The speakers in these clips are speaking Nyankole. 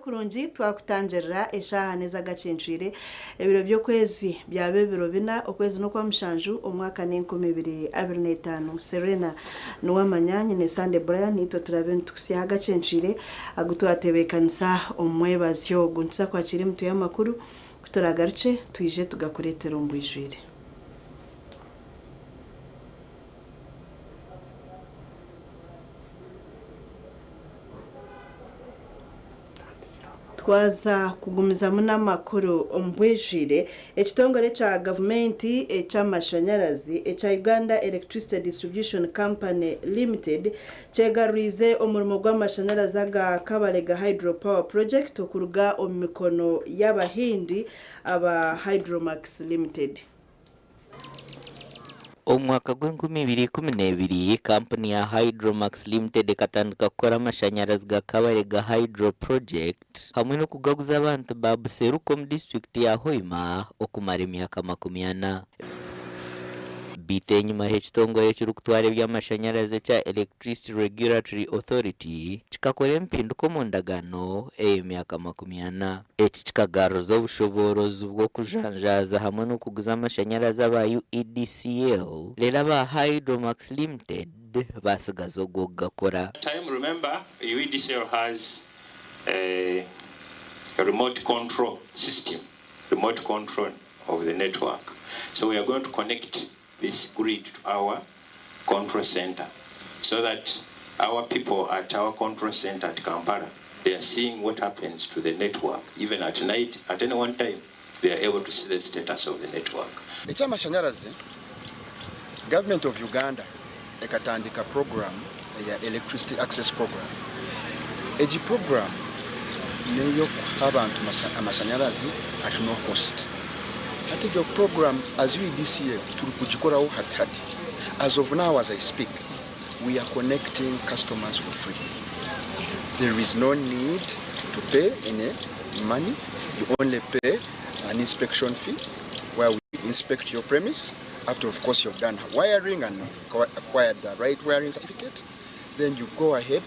Kurungi twakutangirira eshaaha n'ez'agacencwire ebiro by'okwezi byaba ebiro bina okwezi n'okwamushanju omwaka n'enkumibiri abiri n'etaano. Serena niwamanya nyine Sande Brian itwe turabe nitukusyaho agacencwire agu twatebeekanisa omu mwebazyo ogu. Nituza kwakira emitwe y'amakuru kuturagarukye twije tugakureetera omu bwijwire. Twaza kugumizamu n'amakuru omu bwijwire. Ekitongore kya gavumenti eky'amashanyarazi ekya Uganda Electricity Distribution Company Limited kyegarurize omurimo gw'amashanyarazi aga Kabalega Hydropower Project okuruga omu mikono y'Abahindi aba Hydromax Limited. Omu mwaka gw'enkumibiri ikumi n'ebiri, kampuni ya Hydromax Limited ekatandika kukora amashanyarazi ga Kabalega Hydro Project hamwe n'okugaguza abantu ba Buseruka omu disitulikiti ya Hoima okumara emyaka 40. Beitu enyima ekitongore ekirikutwara eby'amashanyarazi ekya Electricity Regulatory Authority kikakora empinduka omu ndagaano ey'emyaka 40. Eki kikagaruza obushoboorozi bw'okujanjaaza hamwe n'okuguza amashanyarazi aba UEDCL, reero aba Hydromax Limited basigaza ogwo kugakora. Time, remember, UEDCL has a remote control system, remote control of the network. So we are going to connect this grid to our control center so that our people at our control center at Kampala, they are seeing what happens to the network. Even at night, at any one time, they are able to see the status of the network. Ekyamashanyarazi, Government of Uganda ekatandika program eya Electricity Access Program. Egi program neyokuha abantu amashanyarazi at no cost. Hati egyo program, as UEDCL turi kugikoraho hati hati. As of now, as I speak, we are connecting customers for free. There is no need to pay any money. You only pay an inspection fee where we inspect your premise after, of course, you've done wiring and acquired the right wiring certificate. Then you go ahead,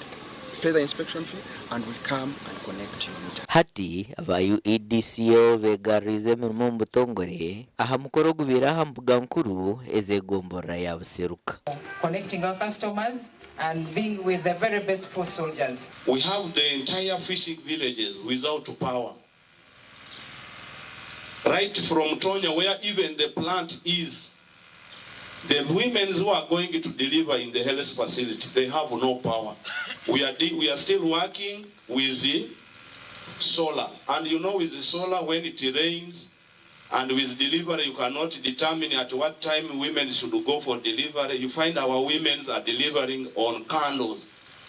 pay the inspection fee, and we come and connect your meter. Hati aba UEDCL begarurize emirimo omu butongore aha mukoro ogubaire aha mbuga nkuru ez'egomborora ya Buseruka. Connecting our customers and being with the very best foot soldiers. We have the entire fishing villages without power. Right from Tonya, where even the plant is, the women who are going to deliver in the health facility, they have no power. We are still working with the solar. And you know, with the solar, when it rains, and with delivery, you cannot determine at what time women should go for delivery. You find our women are delivering on candles.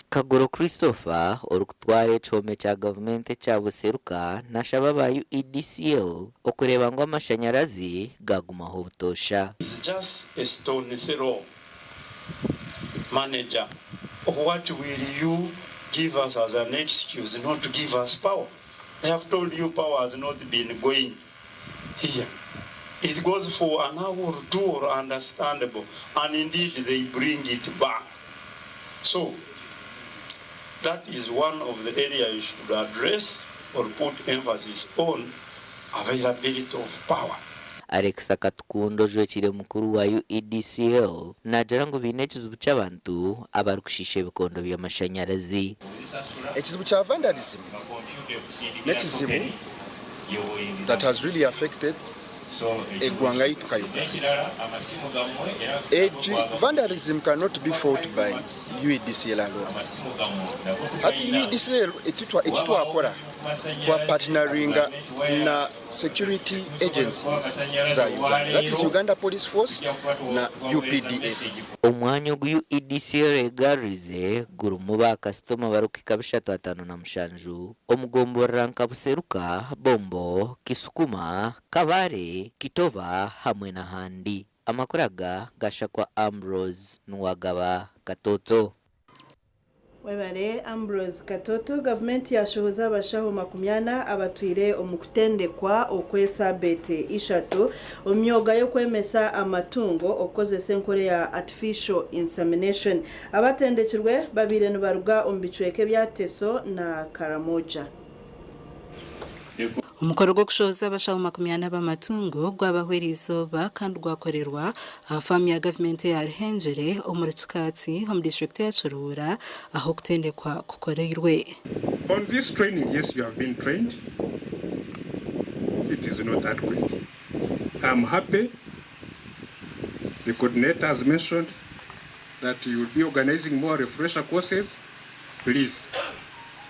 Kagoro Christopher orikutwara ekihome kya gavumenti ekya Buseruka nashaba aba UEDCL okureeba ngu amashanyarazi gagumaho obutoosha. It's just a stone throw. Manager, what will you give us as an excuse not to give us power? I have told you power has not been going here. It goes for an hour or two or understandable, and indeed they bring it back. So that is one of the areas you should address or put emphasis on, availability of power. Alex Akatukundo ojwekire mukuru wa UEDCL naagira ngu baine ekizibu ky'abantu abarikushiisha ebikondo by'amashanyarazi. Ekizibu kya vandalism n'ekizibu that has really affected Eggwanga yitu ka Uganda. Egi vandalism cannot be fought by UEDCL alone. Hati UEDCL eki twakora, twa partneringa na security agencies za Uganda, that is Uganda Police Force na UPDF. Omwanya ogu UEDCL egarurize gurimu baakasitoma barikuhika 357 omu gomborora nka Buseruka, Bombo, Kisukuma, Kabale, Kitoba hamwe n'ahandi. Amakuru aga gashakwa Ambrose Nuwagaba Katoto. Webare Ambrose Katoto. Gavumenti yashohoza abashaho 40 abatwire omu kutendekwa okw'esabete 3 omu myoga y'okwemesa amatungo okukozesa enkora ya artificial insemination. Abatendekirwe babaire nibaruga omu bicweka ebya Teso na Karamoja. Omukoro gw'okushohoza abashaho 40 b'amatungo gwabaho eriizooba kandi gwakorerwa aha faamu ya gavumenti eya Ruhengyere omuri Kikaatsi omu disiturikiti ya Kiruhura ahu okutendekwa kukoreirwe. On this training, yes, you have been trained. It is not adequate. I'm happy. The coordinator has mentioned that you will be organizing more refresher courses. Please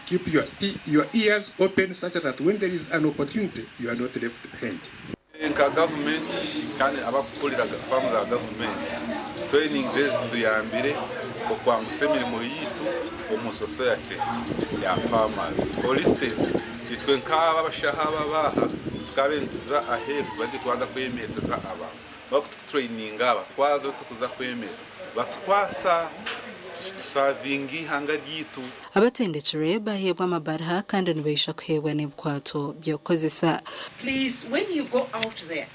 keep your ears open such that when there is an opportunity, you are not left behind. Nka gavumenti kandi abakukurira faamu za gavumenti, training zituyambire okwangusa emirimo yitu omu society ya farmers. For instance, itwe nk'aba abashaho aba baha tukabe nituza aheeru, tuba twanza kwemeseza abantu bakututraininga, aba twaza tukuza kwemesa batukwasa tusavinga ihanga ryitu. Abatendekirwe baheebwa amabaraha kandi nibaija kuheebwa n'ebikwato by'okukozesa. Please, when you go out there,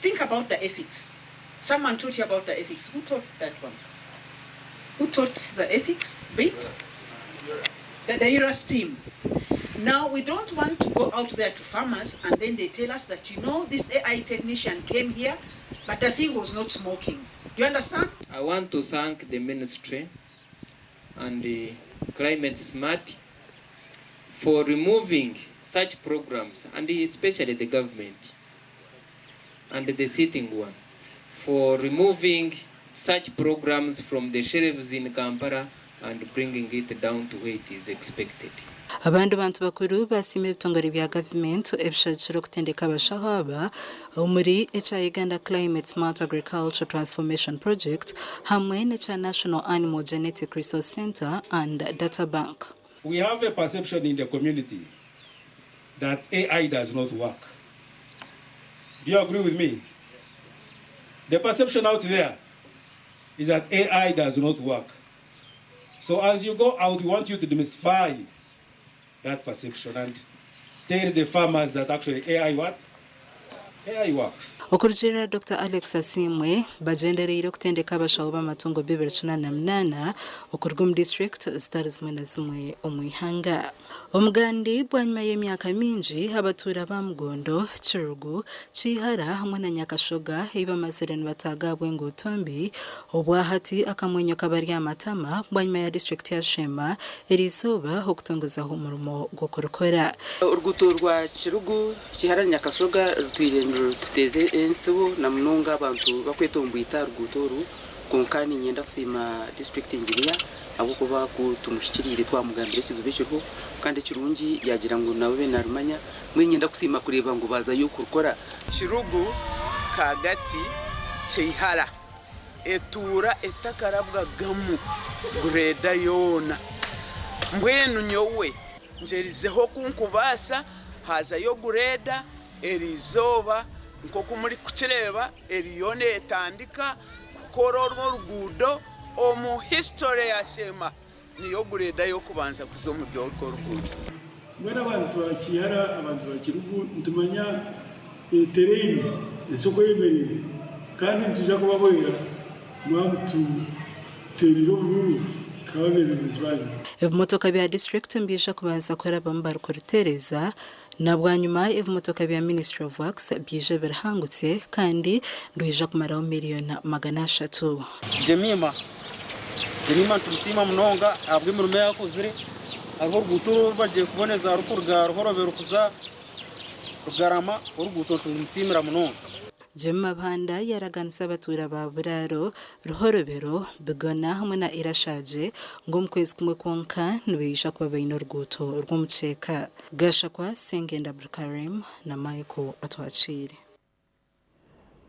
think about the ethics. Someone taught you about the ethics. Who taught that one? Who taught the ethics bit? The ERAS team. Now, we don't want to go out there to farmers and then they tell us that, this AI technician came here, but the thing was not smoking. Do you understand? I want to thank the ministry and the Climate Smart for removing such programs, and especially the government and the sitting one, for removing such programs from the shelves in Kampala and bringing it down to where it is expected. Abandi bantu bakuru basiima ebitongore bya gavumenti ebishagikire okutendeka abashaho aba omuri ekya Uganda Climate Smart Agriculture Transformation Project hamwe n'ekya National Animal Genetic Resource Center and Data Bank. We have a perception in the community that AI does not work. Do you agree with me? The perception out there is that AI does not work. So as you go out, we want you to demystify that perception and tell the farmers that actually AI what? AI works. Okurugiirira Dr Alex Asiimwe, bagyendereire okutendeka abashaho b'amatungo 288 okuruga omu disiturikiti zitari zimwe na zimwe omu ihanga. Omugandi bwanyima y'emyaka mingi abatuura ba Mugondo, Kirugu, Kiihara hamwe na Nyakashoga ei bamazire nibatagaabwa enguuto mbi, obwahati akamwenyo kabari aha matama bwanyima ya disiturikiti ya Sheema eriizooba okutongozaho omurimo gw'okurukora. Oruguuto rwa Kirugu, Kiihara, Nyakashoga rutwire nirututeza ensibo na munonga abantu bakwetombwita aha ruguuto oru, kwonka niinyenda kusiima district engineer ahabw'okuba ku tumuhikiriire twamugambira ekizibu ekiriho, kandi ekirungi yagira ngu nawe narumanya. Mbwenu niinyenda kusiima kureeba ngu bazayo kurukora. Kirugu, Kagati, Kyeihara etuura etakarabwagamu greda yoona. Mbwenu nyowe ngyerizeho oku nkubaasa hazayo greda eriizooba, nk'oku murikukireeba eriyo neetandika kukora orwo oruguudo. Omu history ya Sheema niyo greda y'okubanza kuza omuri orwo ruguudo. Mbwenu abantu ba Kiihara, abantu ba Kirugu, nitumanya terrain ensi oku eyemereire, kandi nitwija kubahwera mwamututeerire oburuuru tukaba abeebembezi banyu. Ebimotoka bya disiturikiti nibiija kubanza kurabamu barikuruteereza, na bwanyima ebimotoka bya Ministry of Works biije birihangutse, kandi nirwija kumaraho miliyoni 300. Jemima, Jemima nitumusiima munonga ahabw'emirimo eyakozire. Hariho oruguuto oru bagiye kuboneza rukuruga Ruhorobero kuza Rugarama oruguuto nitumusiimira munonga. Jemima Banda yaraganisa abatuura ba Buraaro, Ruhorobero, Bigona hamwe na Irashaje ngu omu kwezi kumwe kwonka nibaija kuba baine oruguuto rw'omukyeka. Gashakwa, Sengendo Abdulkarim na Michael Atwakiire.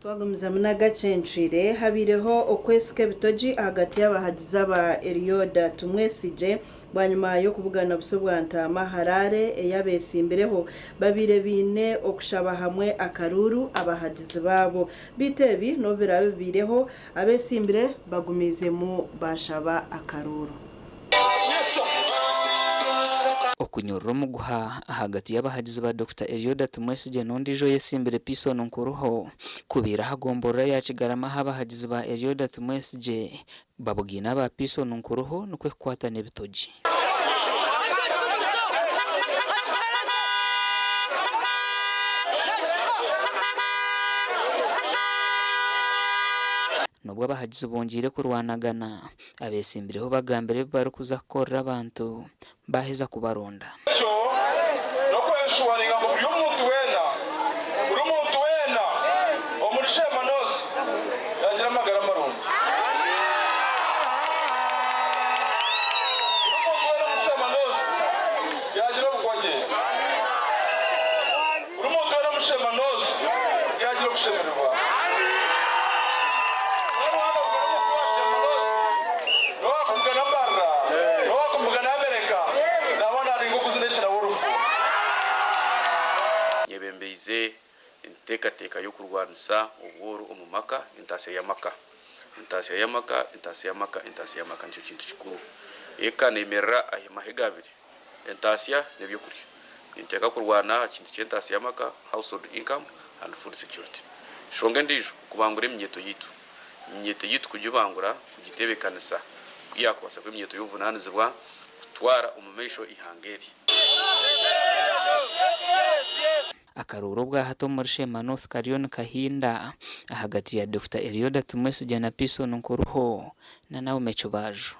Twagumizamu n'agacencwire, habaireho okwesika ebitogi ahagati y'abahagizi aba Elioda Tumwesigye bwanyima y'okubugana buso bwa ntaama Harare ei abeetsimbireho babaire baine okushaba hamwe akaruuru abahagizi baabo. Beitu ebi n'obu biraabe bibaireho, abeetsimbire bagumiizemu baashaba akaruuru. Okunyurura omuguha ahagati y'abahagizi ba Dokita Elioda Tumwesigye n'ondiijo oyetsimbire Pison Nkuruho kubaire aha gomborora ya Kigarama ahu abahagizi ba Elioda Tumwesigye babugaine aba Pison Nkuruho nikwo kukwatana ebitogi. N'obu abahagizi bongyeire kurwanagana, Abeetsimbireho bagambire ebi barikuza kukorera abantu baaheza kubaronda. Ekyo n'okwenshuwaringa ngu buri omuntu weena, buri omuntu weena omuri Sheema North yaagira amagara marungi. Buri omuntu weena omuri Sheema North yaagira obukwagye. Buri muntu weena omu Sheema North yaagira okushemererwa. Mbwenu waaba orikuba omukuru wa Sheema North, n'owakumugana Mbarara, n'owakumugana Amerika, naaba naarenga okuzina ekirabo orufu. Nyebembeize enteekateeka y'okurwanisa obworo omu maka, entaasya y'amaka. Entaasya y'amaka, entaasya y'amaka, entaasya y'amaka nikyo kintu kikuru. Eka neemerera aha mahega abiri. Entaasya n'ebyokurya. Ninteeka kurwana aha kintu ky'entaasya y'amaka, household income and food security. Enshonga endiijo, okubangura eminyeeto yaitu. Eminyeeto yaitu kugibangura, kugiteebekanisa ku yaakubaasa kuba eminyeeto y'obuvunaanizibwa kutwara omu maisho eihanga eri. Akaruuru obwahati omuri Sheema North kariyo nikahinda ahagati ya Dokita Elioda Tumwesigye na Pison Nkuruho na Naume Kibaaju.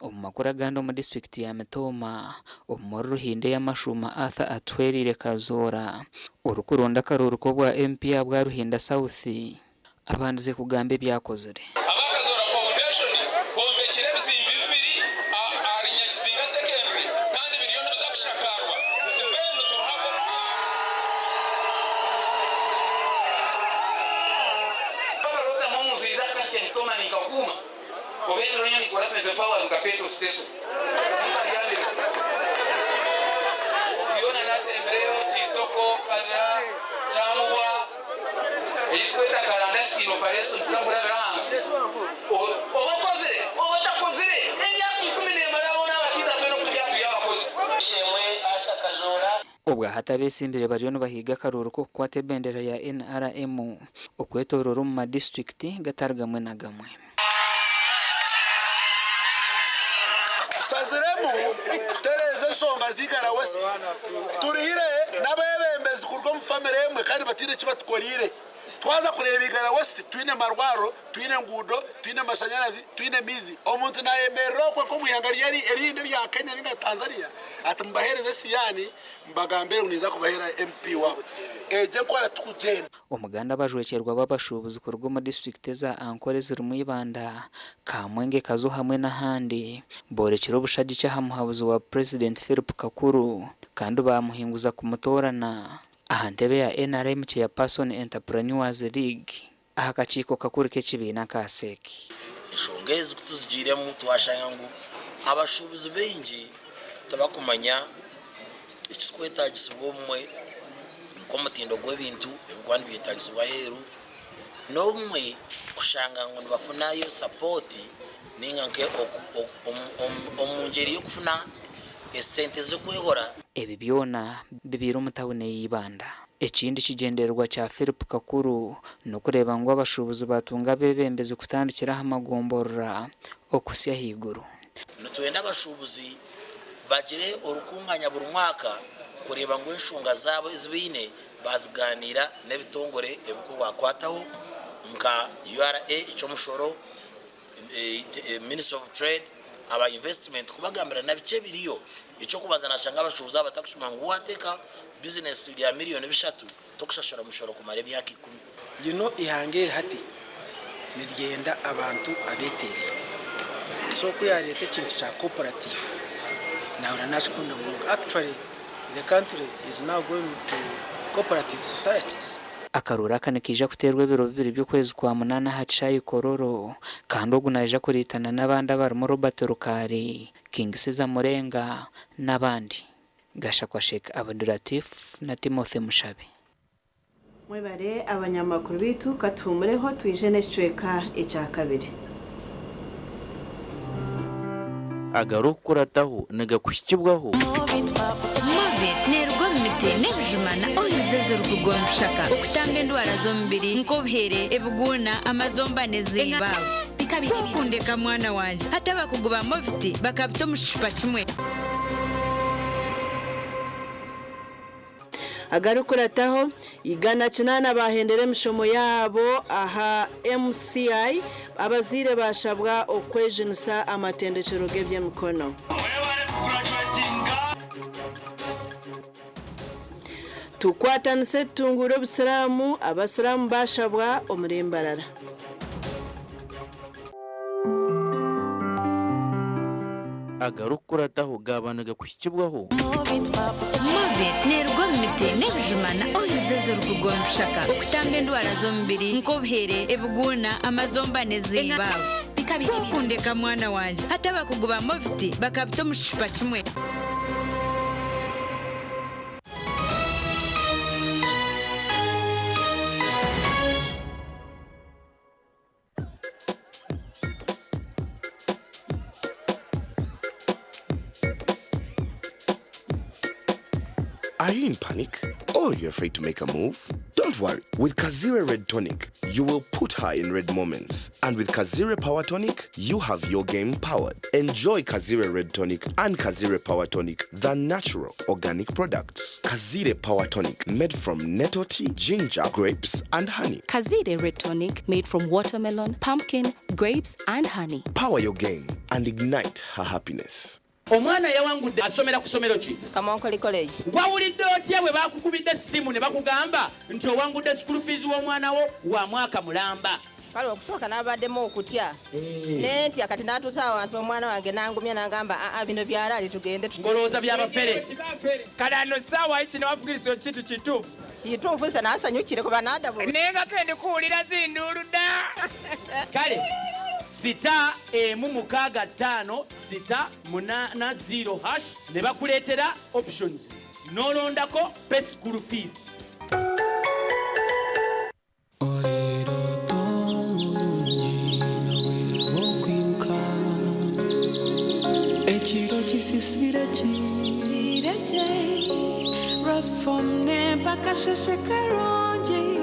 Omu makuru agandi omu disiturikiti ya Mitooma, omuri Ruhinda ey'amashuuma Arthur Atuhwereire Kazoora orikuronda akaruuru k'obwa MP ahabwa Ruhinda South Abandize kugamba ebi akozire. Aba Kazoora Foundation bombekire ebizimbe bibiri ahari Nyakizinga Secondary kandi biriyo nibiza kushakaarwa nti mbwenu turuhaho. Ei tweta clandestine operation kuza kurabira ahansi oba okozire oba otakozire emyaka ikumi nemara boona abakiiza twena oku turi aha turi abakozi. Ow'eishe-emwe Asa Kazoora. Obwa hati abetsimbire bariyo nibahiga akaruuru k'okukwata ebendera ya NRM okwetoroora omu ma disiturikiti gatari gamwe na gamwe. Tusaziremu kutereeza enshonga z'Igara West. Turihire n'abeebembezi kuruga omu famire emwe kandi bataine eki batukoreire. Twaza kureeba Igara West twine marwariro, twine enguudo, twine mashanyarazi, twine maizi. Omuntu nayemerera okwe nk'omu ihanga erindi erya Kenya ninga Tanzania ati mubaheereze esiyaani mbagambire ngu ninza kubaheera MP waabo. Egyo enkora tikugyenda. Omuganda abajwekyerwa b'abashuubuzi kuruga omu disiturikiti eza Ankole ezirimu Ibanda, Kamwenge, Kazo hamwe n'ahandi boorekire obushagiki aha muhabuzi wa Purezidenti Philip Kakuru kandi baamuhinguza kumutoorana aha ntebe ya NRM Chairperson Entrepreneurs League aha kakiiko kakuru k'ekibiina aka CEC. Enshonga ezi ku tuzigiiremu twashanga ngu abashuubuzi baingi tibakumanya ekirikwetaagisibwa obumwe nk'omutindo gw'ebintu ebirikuba nibyetaagisibwa aheeru n'obumwe kushanga ngu nibafunayo sapooti ninga omu ngyeri y'okufuna esente z'okwehora. Ebi byona bibaire omu tauni eya Ibanda. Ekindi kigyendererwa kya Philip Kakuru n'okureeba ngu abashuubuzi baatunga abeebembezi kutandikira aha magomborora okuhitsya ahaiguru. Nitwenda abashuubuzi bagire orukunganya buri mwaka kureeba ngu enshonga zaabo ezi baine baazigaaniira n'ebitongore ebirikubakwataho nka URA, eky'omushoro, Ministry of Trade, aba investment kubagambira na biki ebiriyo Eky'okubanza nashanga abashuubuzi aba batakushoma ngu wateeka bizinesi ya 3 million tokushashura mushoro kumara emyaka 10. You know ihanga eri hati niryenda abantu abetereine, so ku yareeta ekintu kya cooperative nahurira nakikunda munonga. Actually, the country is now going to cooperative societies. Akaruuru aka nikaija kuteerwa ebiro 2 by'okwezi kwa munaana aha kishaayi Kololo kandi ogu naija kuriitana n'abandi abarimu Robert Rukari, King Caesar Murenga n'abandi. Gashakwa Sheikh Abdulatif na Timothy Mushabe. Mwebare abanyamakuru bitu, katuhumureho twije n'ekicweka ekya kabiri. Agarikukurataho nigakuhikibwaho. Movit neerugwa omu miti n'ebijuma na oils ezirikugwa omu bishaka okutanga endwara z'omubiri nk'obuhere, ebiguuna, amazomba n'eziiba. Kukundeka mwana wanje, hati abakugu ba Movit bakabita omu kicupa kimwe. Agarikurataho, 108 bahendera emishomo yabo aha MCI, abazaire bashabwa okwejunisa amatendekero g'ebyemikono. Tukwatanise tutungure obusiraamu, abasiraamu bashabwa omuri Mbarara. Agarikukurataho gaba nigakuhikibwaho. Movit neerugwa omu miti n'ebijuma na oils ezirikugwa omu bishaka okutanga endwara z'omubiri nk'obuhere, ebiguuna, amazomba n'eziiba. Kukundeka mwana wanje, hati abakugu ba Movit bakabita omu kicupa kimwe. Are you in panic? Or you're afraid to make a move? Don't worry. With Kazire Red Tonic, you will put her in red moments. And with Kazire Power Tonic, you have your game powered. Enjoy Kazire Red Tonic and Kazire Power Tonic, the natural organic products. Kazire Power Tonic, made from nettle tea, ginger, grapes, and honey. Kazire Red Tonic, made from watermelon, pumpkin, grapes, and honey. Power your game and ignite her happiness. Omwana yawangudde asomera ku ssomero ki? Kamonkoli College. Wawulidde otya bwe bakukubidde essimu ne bakugamba nti owangudde school fees w'omwana wo wa mwaka mulamba? Kale okusooka n'abaddemu okutya nentya, kati n'atuusa awantu omwana wange n'angumya n'angamba, aa, bino byalaali, tugende. Ngolowooza byabafere. Kale ano saawa kino wavugiriza kintu kituufu. Kituufu, se naasanyukire kuba naadabo. Naye nga kendi kuwulira zinduulu dda. Kale star 1 6 5 star 8 0 hash ne bakuleetera options n'olondako pay school fees. Okwimuka ekiro kisisire kireje Rosfom nempaka sheshe karungi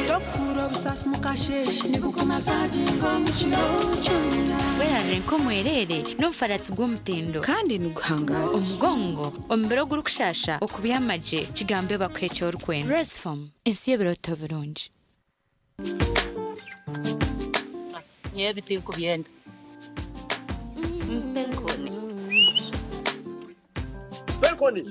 Tokura obusasi mukasheshe nikukumasaginga omukiro kyona. Werarire nk'omwerere n'omufaratsi gw'omutindo kandi niguhangara omugongo, omubiri ogurikushasha, okubyamagye kigambe bakuha ekyorikwenda. Resfom, ensi y'ebiroto birungi. Nyewe tinkubyenda, mpenkoni. Penkoni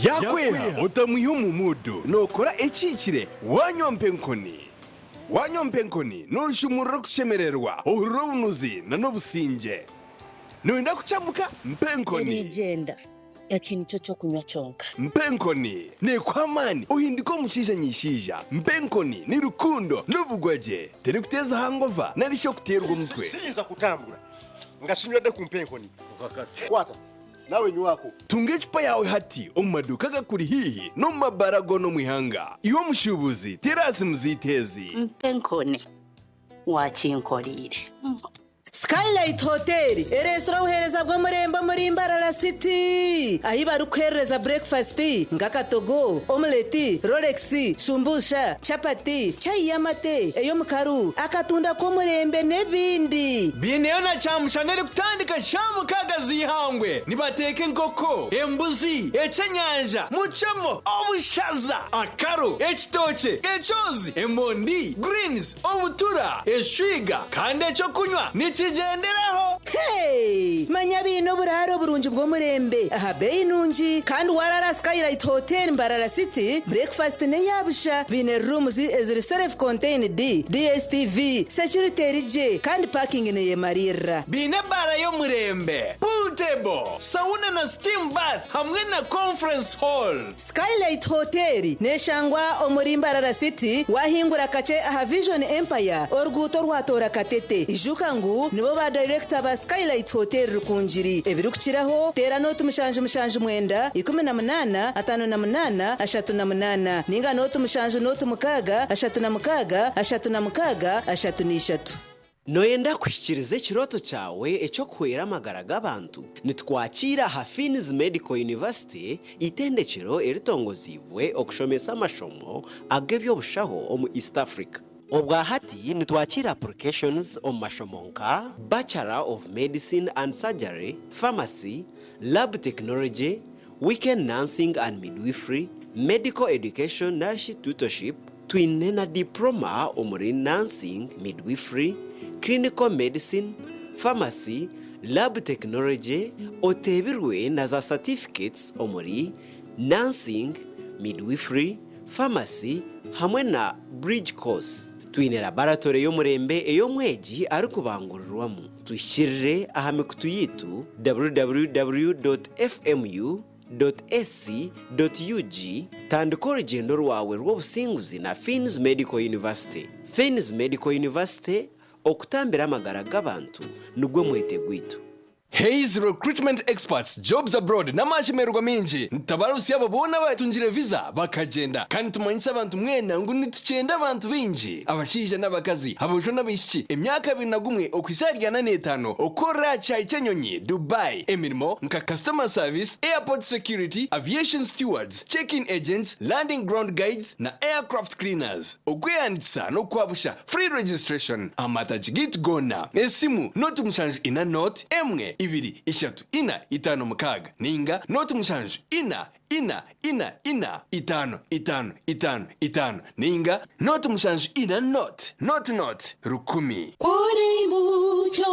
yakweha otamwiha omu mudu nokora ekikire wanywa mpenkoni. Wanywa mpenkoni noshumurira okushemererwa, ohurira obunuzi na n'obusinge. Noyenda kucamuka? Mpenkoni. Erigenda eki nikyo kyokunywa kyonka. Mpenkoni nekuha amaani ohindika omushaija nyishaija. Mpenkoni ni rukundo n'obugwagye, terikuteza hangova nari shi okuteerwa omutwe. Siyinza kutambula nga sinywedde ku mpenkoni. Kwata nawe nywako. Tunga ecupa yawe hati omu maduuka gakuri hiihi n'omu mabara goona omu ihanga. Iwe omushuubuzi terasi muziteezi. Mpenkoni wakinkoriire. Skylight Hotel ereetsire obuheereza bw'omurembe omuri Mbarara City ahi barikuheerereza breakfast nk'akatogo, omelette, rolex, shumbusha, chapati, chai y'amate, ey'omukaru, akatunda k'omurembe n'ebindi. Biineyo na kyamushana erikutandika shaaha mukaaga z'eihangwe. Nibateeka enkoko, embuzi, ekyenyanja, mucemo, obushaza, akaro, ekitookye, ekyozi, emondi, greens, obutura, eshwiga kandi ekyokunywa nikigyenderaho. Hey! Manya biine oburaaro burungi bw'omurembe aha beeyi nungi kandi waraara aha Skylight Hotel Mbarara City, breakfast n'eya busha. Biine rooms eziri self contained, DSTV, security eri gye kandi parking neyemariirira. Biine ebaara y'omurembe, pool table, sauna na steam bath hamwe na conference hall. Skylight Hotel neshangwa omuri Mbarara City wahingura kakye aha Vision Empire oruguuto orwatoora Katete. Ijuka ngu nibo ba dayirekita ba Skylight Hotel Rukungiri. Ebirikukiraho teera nooti 779 18 58 38 ninga nooti 7 nooti 6 36 36 33. Nooyenda kuhikiiriza ekirooto kyawe eky'okuhwera amagara g'abantu? Nitukwakiira aha Fiinn's Medical University, eitendekyero eritongoziibwe okushomesa amashomo ag'eby'obushaho omu East Africa. Obwa hati nitwakiira applications omu mashomo nka, Bachelor of Medicine and Surgery, Pharmacy, Lab Technology, Weekend Nursing and Midwifery, Medical Education narishi Tutorship, Twine na Diploma omuri Nursing, Midwifery, Clinical Medicine, Pharmacy, Lab Technology, oteebirwe na za Certificates omuri Nursing, Midwifery, Pharmacy hamwe na Bridge Course. Twine Laboratory y'omurembe ei omwegi arikubangurirwamu. Tuhikirire aha mikutu yaitu www.fmu. Ac.ug Tandika orugyendo rwawe rw'obusinguzi na Fiinn's Medical University. Fiinn's Medical University, okutambira amagara g'abantu nigwo mwete gwaitu. Hays Recruitment Experts, Jobs Abroad n'amashemererwa maingi nitutabarutsya abo boona abatungire visa bakagyenda. Kandi nitumanyisa abantu mwena ngu nitukyenda abantu baingi, abashaija n'abakazi, aboojo n'abaishiki, emyaka 21 okuhitsya ahari 45 okukorera aha kishaayi ky'enyonyi, Dubai, emirimo nka Customer Service, Airport Security, Aviation Stewards, Check-in Agents, Landing Ground Guides na Aircraft Cleaners. Okwehandiikisa n'okwa busha, Free registration, Aha matagi gaitu goona, esimu, 0 7 0 1 2 3 4 5 6 ninga 0 7 4 4 4 4 5 5 5 5 ninga 0 7 4 0 0 0 1000. Kuri mucyo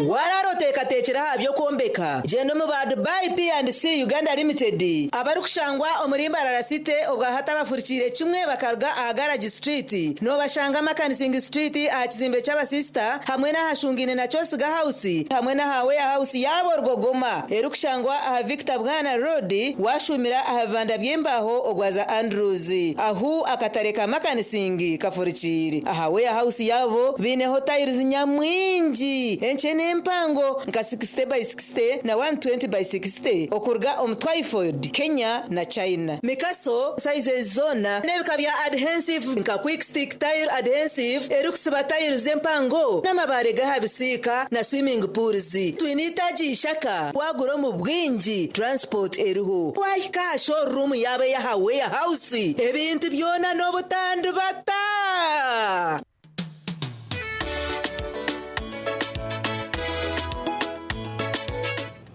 warara oteekateekire aha by'okwombeka, gyenda omu ba Dubai P&C Uganda Limited abarikushangwa omuri Mbarara City obwahati abafurikiire kimwe bakaruga aha Garage Street. Noobashanga Makanising Street aha kizimbe ky'abasisita hamwe n'ahashungaine na Kyosiga House hamwe n'aha Warehouse yaabo Rwogoma erikushangwa aha Victor Bwana Road washuumira aha bibanda by'embaaho ogwaza Andrews ahu akatare ka Makanising kafurikiire. Aha Warehouse yaabo baineho tiles nyamwingi enkye n'empango nka 60 by 60 na 120 by 60 okuruga omu Twyford, Kenya na China. Mikaso sizes zoona n'ebika bya adhesive nka quick stick tile adhesive erikusiba tiles empango n'amabaare g'aha bisiika na swimming pools. Twine itaagi ishaka wagura omu bwingi transport eriho. Wahika aha showroom yaabo ey'aha Warehouse ebintu byona n'obutandibata.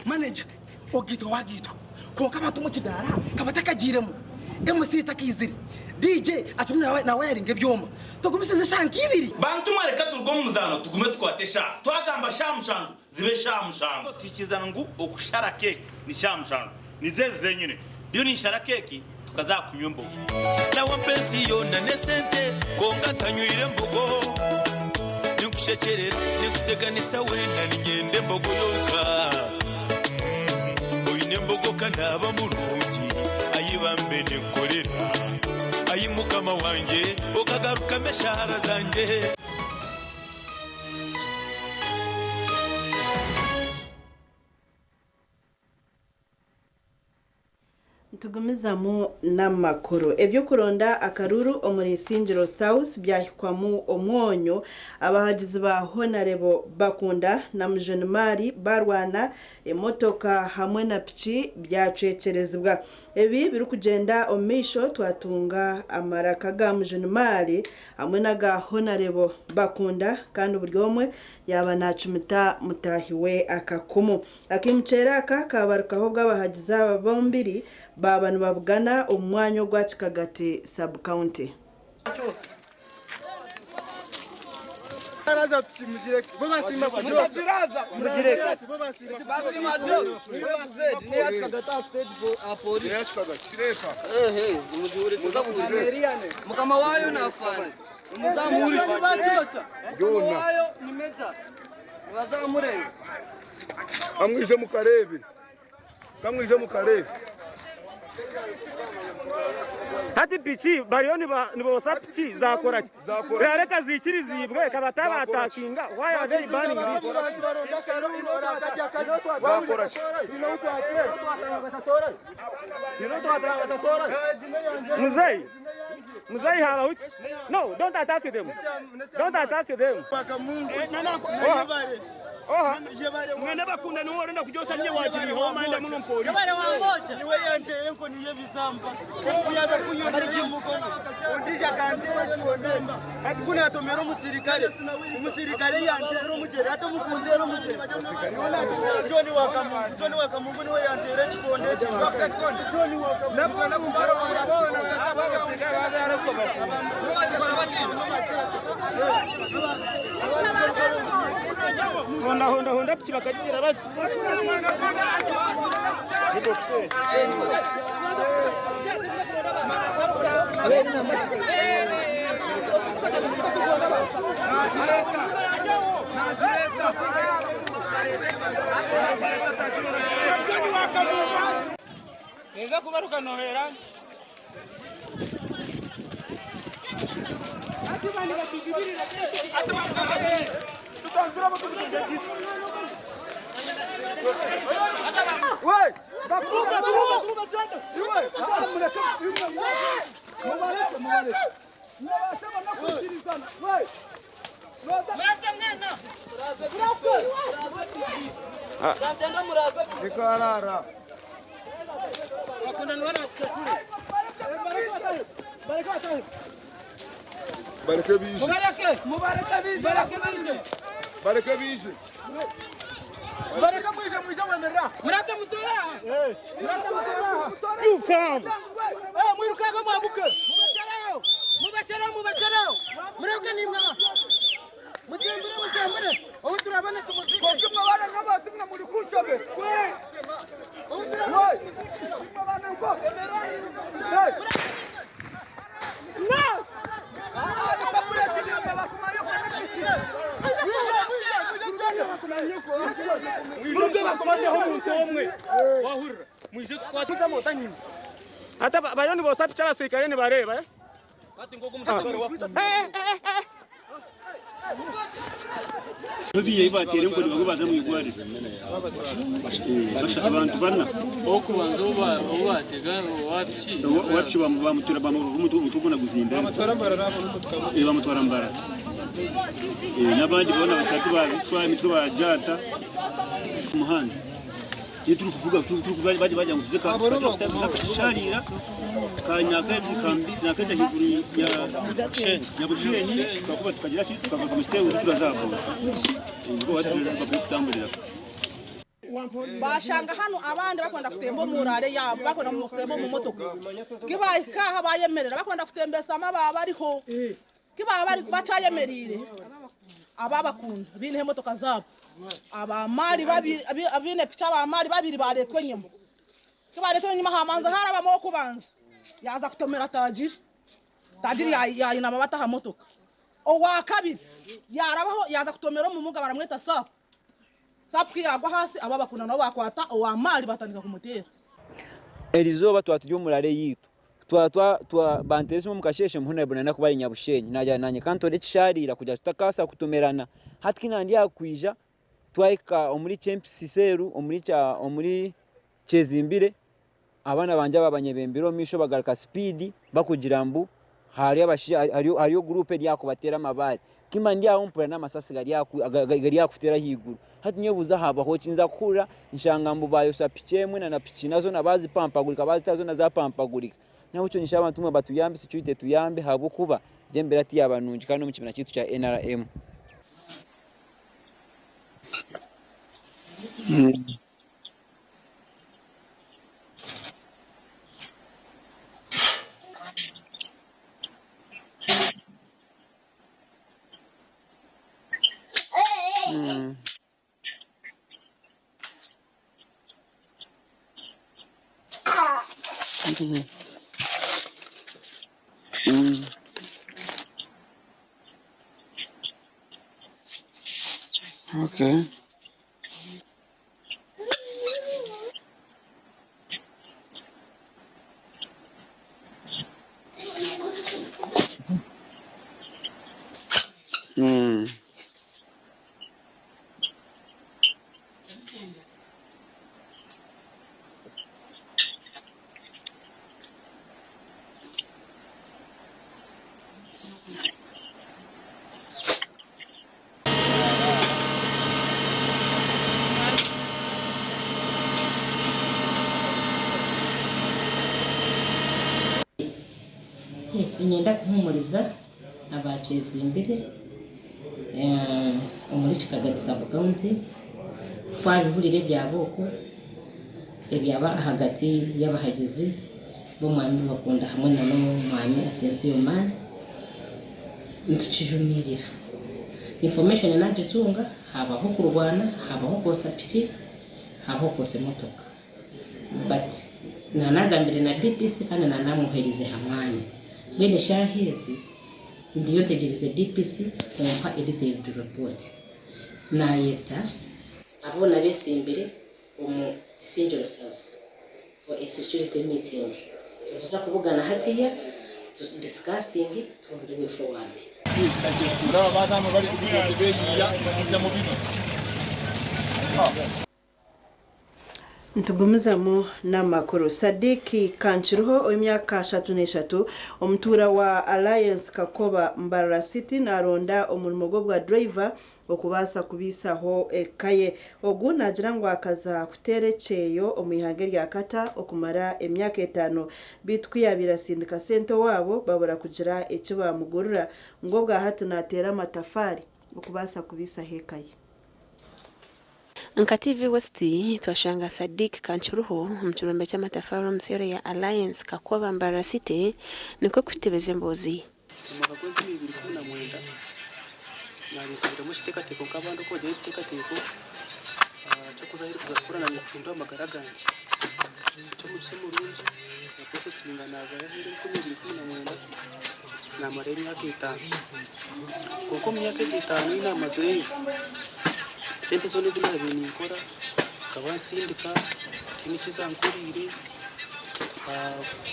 Manager, ogaitwa wagaitwa kwonka abantu omu kidaara kabatakagiiremu, MC takaizire, DJ akirimu nawayaringa ebyoma, tugumisirize eshaaha nk'ibiri. Bantu mwe reka turuge omu muzaano tugume tukwate eshaaha. Twagamba shaaha 7 zibe shaaha 7. Tuhikirizana ngu okushara keeki ni shaaha 7. Nizo ezi zenyine. Ndiyo ninshara keeki tukaza aha kunywa embogo. Nawe ampa ensi yoona n'esente, kwonka ntanywire embogo. Ninkushekyerera, ninkuteganisa weena, niinyenda embogo yonka. Oine embogo ka naaba murungi, ai bambe ninkukorera. Ai Mukama wangye, okagarukamu eshaara zangye. Tugumizamu n'amakuru. Eby'okuronda akaruru omuri Isingiro South byahikwamu omwonyo, abahagizi ba Honarebo Bakunda na Mujuni barwana, emotoka hamwe na piki byacwekyerezibwa. Ebi birikugyenda omu maisho twatunga amaraka ga Mujuni hamwe n'aga Honarebo Bakunda kandi buri omwe yaba nacumita mutaahi we akakumu. Akaimukyera aka kabarukaho obw'abahagizi aba bombiri baba nibabugana omu mwanya ogwa Kikagati sub-county. Mukama wayo nafana wayo ni meza nibazamurenga. Kamwije mukarebe, kamwije mukarebe. Hati pichi bariyo nibosa pichi zakora ki? Reka zikirizibwe kabataba atakinga. Why are they banning this? Zakora ki? Mzee, mzee hawa uchi. No, don't attack them. Don't attack them. Oha. Mwene Bakunda niwe orenda kujosa nye wakiriho maenda muno polisi. Niwe yantere enkoni y'ebizamba yaza kunyonera omukono ondiijo akantera ekikonde ati kunu atomera omusirikare omusirikare yantera omugyere ati omukunzera omugyere John Wakamungu, John Wakamungu niwe yantera ekikonde eki. John Wakamungu. Honda honda honda pichi bakagira bati. Neza kubaruka nohera. Ati bani batugibirira. Ati bani Nikarara. Bareke bije. Mubareke bije. Bareke bije. Bareke mwije mwije wemerera. Murate mutora. Murate mutora. You come. Eh, mwirukange mwabuke. Mubashereyo. Mubashereyo mubashereyo. Mureke nimwe. Mutembere mutembere. Ubu turabana tumuzike. Konki mwabana nk'abantu mwe muri kunshobe. We. Mwabana nko. Hey. No. Ah, nikakuleti nimwe bakumayo kwa nipiti. Muruge bakomanyeho omuntu omwe. Wahurira. Mwije tukwatiza mota nyina. Hata bariyo nibosa pichi abasirikare nibareeba eh? Eh, eh, eh. Babiye batere enkoni bamwe baza mu igwariro bashaka abantu bana. Okubanza obatega owapiki. Wapiki bamutura bamutuguna guzimba bamutwara Mbarara n'abandi bona basatu babitwa imitwe bajata ku muhanda iyo turi kuvuga turi kuvuga baje bajya ngo tuze kasharira ka Nyakaje kambi Nyakaje higuru ya Nyabushenyi tukakuba tukagira ki tukava ku misitewu turazabona ubwo batuje kutambulira. Bashanga hano abandi bakwenda kutemba omurare yabo bakwenda kutemba omu motoka kibahika bayemerera bakwenda kutembesa amababa bariho kibaba bari bacayemerire ababakunda bine emotoka zabo abamari babiri abine picha abamari babiri baretwe nyuma kibaretwe nyuma hamanza harabamo okubanza yaza kutomera tajiri tajiri yayinama bataha motoka owa kabiri yarabaho yaza kutomera omumuga baramweta sapu sapu yagwa hasi ababakunda nabo bakwata owamari batandika kumutera. Erizoba twaturi omurare yitu twa twa twa banteresimu mukasheshe muhuna bonana kubari Nyabushenyi najya nanye kantore kisharira kujya tutakasa kutomerana hati nandi yakwija twaika omuri Chempsi seru omuri cha omuri Chezimbire. Abaana bangye aba banyebembire omu maisho bagaruka sipiidi bakugira mbu hariyo abashaija hariyo guruupu eri aha kubateera amabaare. Ku mba ndi aho mpurira n'amasasi gari aha kuteera ahaiguru. Hati nyebuuza haabaho ki? Nza kuhurira nshanga mbu baayotsya piki emwe na piki na zoona baazipampagurika baazita zoona zaapampagurika. N'ahabw'ekyo ninshaba abantu mwe batuyambe security etuyambe ahabw'okuba egyo embeera tiyaaba nungi kandi n'omu kibiina kyaitu kya NRM. Okay. Yes, niinyenda kuhuumuriza abakyezimbire omuri Kikagati sub county. Twabihurira ebyaba oku, ebyaba ahagati y'abahagizi b'omwami Bakunda hamwe na n'omwami Asensio Man, nitukijumirira. Information nagitunga, habaho okurwana, habaho okwotsya piki, habaho okwotsya emotoka. But nanagambire na DPC kandi nanamwoherize aha mwanya. Mbwenu eshaaha ezi ndiyo ntegyereize DPC kumpa a detailed report. Nayeta aboona abetsimbire omu Isingiro South for a security meeting. Nituza kubugana hatiya tu discussinge turonde way forward. Nitugumizamu n'amakuru. Sadiki Kankiruho ow'emyaka 33, omutuura wa Alliance Kakoba, Mbarara City, naronda omurimo gw'obwa driver okubaasa kubiisaho eka ye. Ogu naagira ngu akaza kuteera ekyeyo omu ihanga erya Qatar okumara emyaka 5, beitu ku yaabaire asindika sente owaabo babura kugira eki baamugurira, ngu obwa hati naateera amatafaari okubaasa kubiisaho eka ye. Nka TV West, twashanga Sadiq Kankiruho omu kirombe ky'amatafaari omu seero ya Alliance Kakoba, Mbarara City, nikwo kututebeza emboozi. Omu mwaka gw'e 2019 naaba nkaburamu ekiteekateeko nk'abandi oku bagira ebiteekateeko ky'okuza aheeru kuza kukora naanye kuhindura amagara gangye. Eky'omugisha omurungi naprocesinga naazayo aheeru 2019, naamarayo emyaka 5. Kwonka omu myaka egi 5 ei naamazireyo, sente zoona ezi naabaire ninkora nkaba nsindika, tihaine eki zankoriire.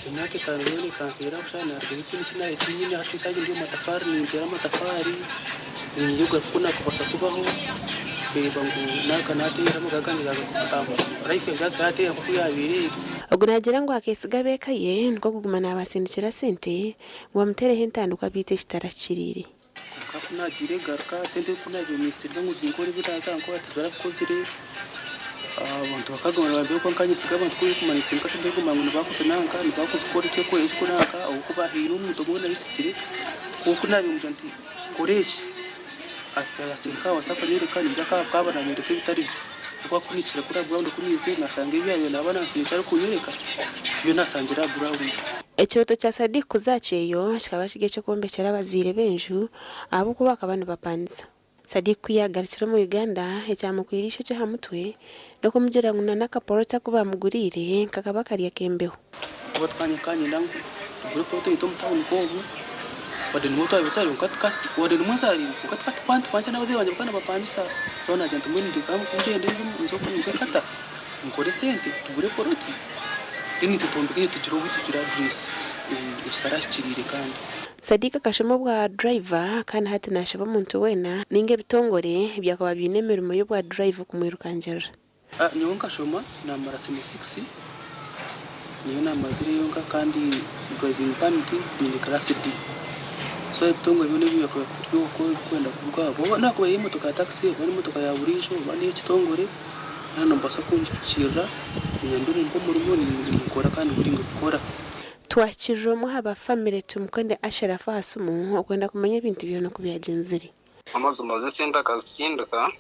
Emyaka 5 yoona ekampeera busha, narugayo tihaine eki naabaire nyine. Hati nshangire ndi omu matafaari, ninteera amatafaari, niinyega oku naakubaasa kubaho kureeba ngu naaka naateera amagara gangye, life yangye yaateera nk'oku yaabaire eri. Ogu naagira ngu akeesiga ab'eka ye nikwo kuguma naabasindikira sente ngu bamuteereho entandikwa, beitu ekitarakiriire. Kwonka ku naagiire ngaruka, sente ku naabaire ninsindika ngu zinkore ebi naaza tibarabikozire. Abantu bakaguma nibambwira ko nkanyesiga abantu, ku barikumanya ninsindika sente barikumanya ngu nibakoze nanka, nibakuza kukora eki nanka, ahabw'okuba haine omuntu omwe ou nayesigire. Kwonka ku naabaire mugira nti kora eki, asindika aha WhatsApp anyereka, ningira akaba nanyereka ebitari byo. Ahabw'okuba ku nihikire kuri aha ground, ku niizire nashanga ebi yaabaire naaba nansindikira arikunyereka tibyo nasangire aha ground. Ekirooto kya Sadiq kuza aha kyeyo kikaba kiri eky'okwombekyera abazaire b'enju ahabw'okuba bakaba nibapanisa. Sadiq ku yaagarukire omu Uganda, ekyamukwire eishokye aha mutwe n'okumugira ngu na n'akaporoti aku baamuguriire kakaba kari ak'embeho. Kuba twanye kanyenda ngu tugure poloti yitu omu tawuni nk'obu, wadde nimwo twabiire tuzaarirwe, wadde nimwo nzaariirwe, kwonka tukaba nitupangisha, n'abazaire bangye bakaba nibapangisa. So nagira nti mbwenu ndeka ngyende nze kata nkore sente tugure poloti, then itwe twombeke, tugire obu tugire address ekitarahikiriire kandi. Sadiq akashoma obwa driver kandi hati naashaba omuntu weena ninga ebitongore byakuba biine emirimo y'obwa driver kumwirukangirira. Nyowe nkashoma namara senior six. Niyo naamazireyo yonka kandi driving permit nyine class D. So ebitongore byona ebi byakuba biri okwo ebirikwenda kuruga aha oba naakuba eri emotoka ya takisi oba n'emotoka ya buriijo oba n'ey'ekitongore yoona nobaasa kungipikirira nyambe mumpe omurimo ninkora kandi willing kukora. Twakirira omwe aha ba famire Tumukunde Ashraf aha simu okwenda kumanya ebintu byona oku byagyenzire. Amazima z'esente akazitsindika,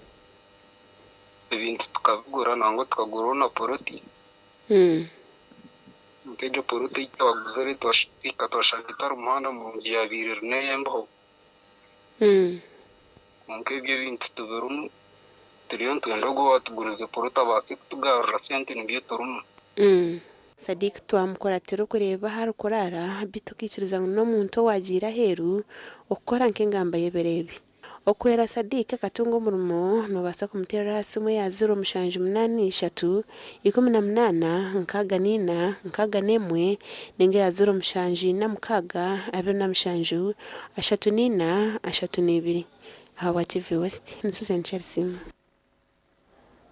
ebintu tukabigura nangwa tukaguraho na poloti. Nk'egyo poloti ei twaguzire twahika twashanga etari muhanda murungi yaabaire eri n'ey'embeho. Kwonka ebyo ebintu tubirimu, turiyo nitwenda ogwo owaatugurize poloti abaase kutugarurira sente nibyo turimu. Sadiq twamukuratira okureeba ahu arikuraara beitu okaikiriza ngu n'omuntu owaagiire aheeru okukora nk'engamba y'ebiro ebi. Okuhwera Sadiq akatunga omurimo, noobaasa kumuteerera aha simu eya 0783 18 64 61 nainga eya 0746 27 34 32. Ahabwa TV West, ni Susan Chelsea.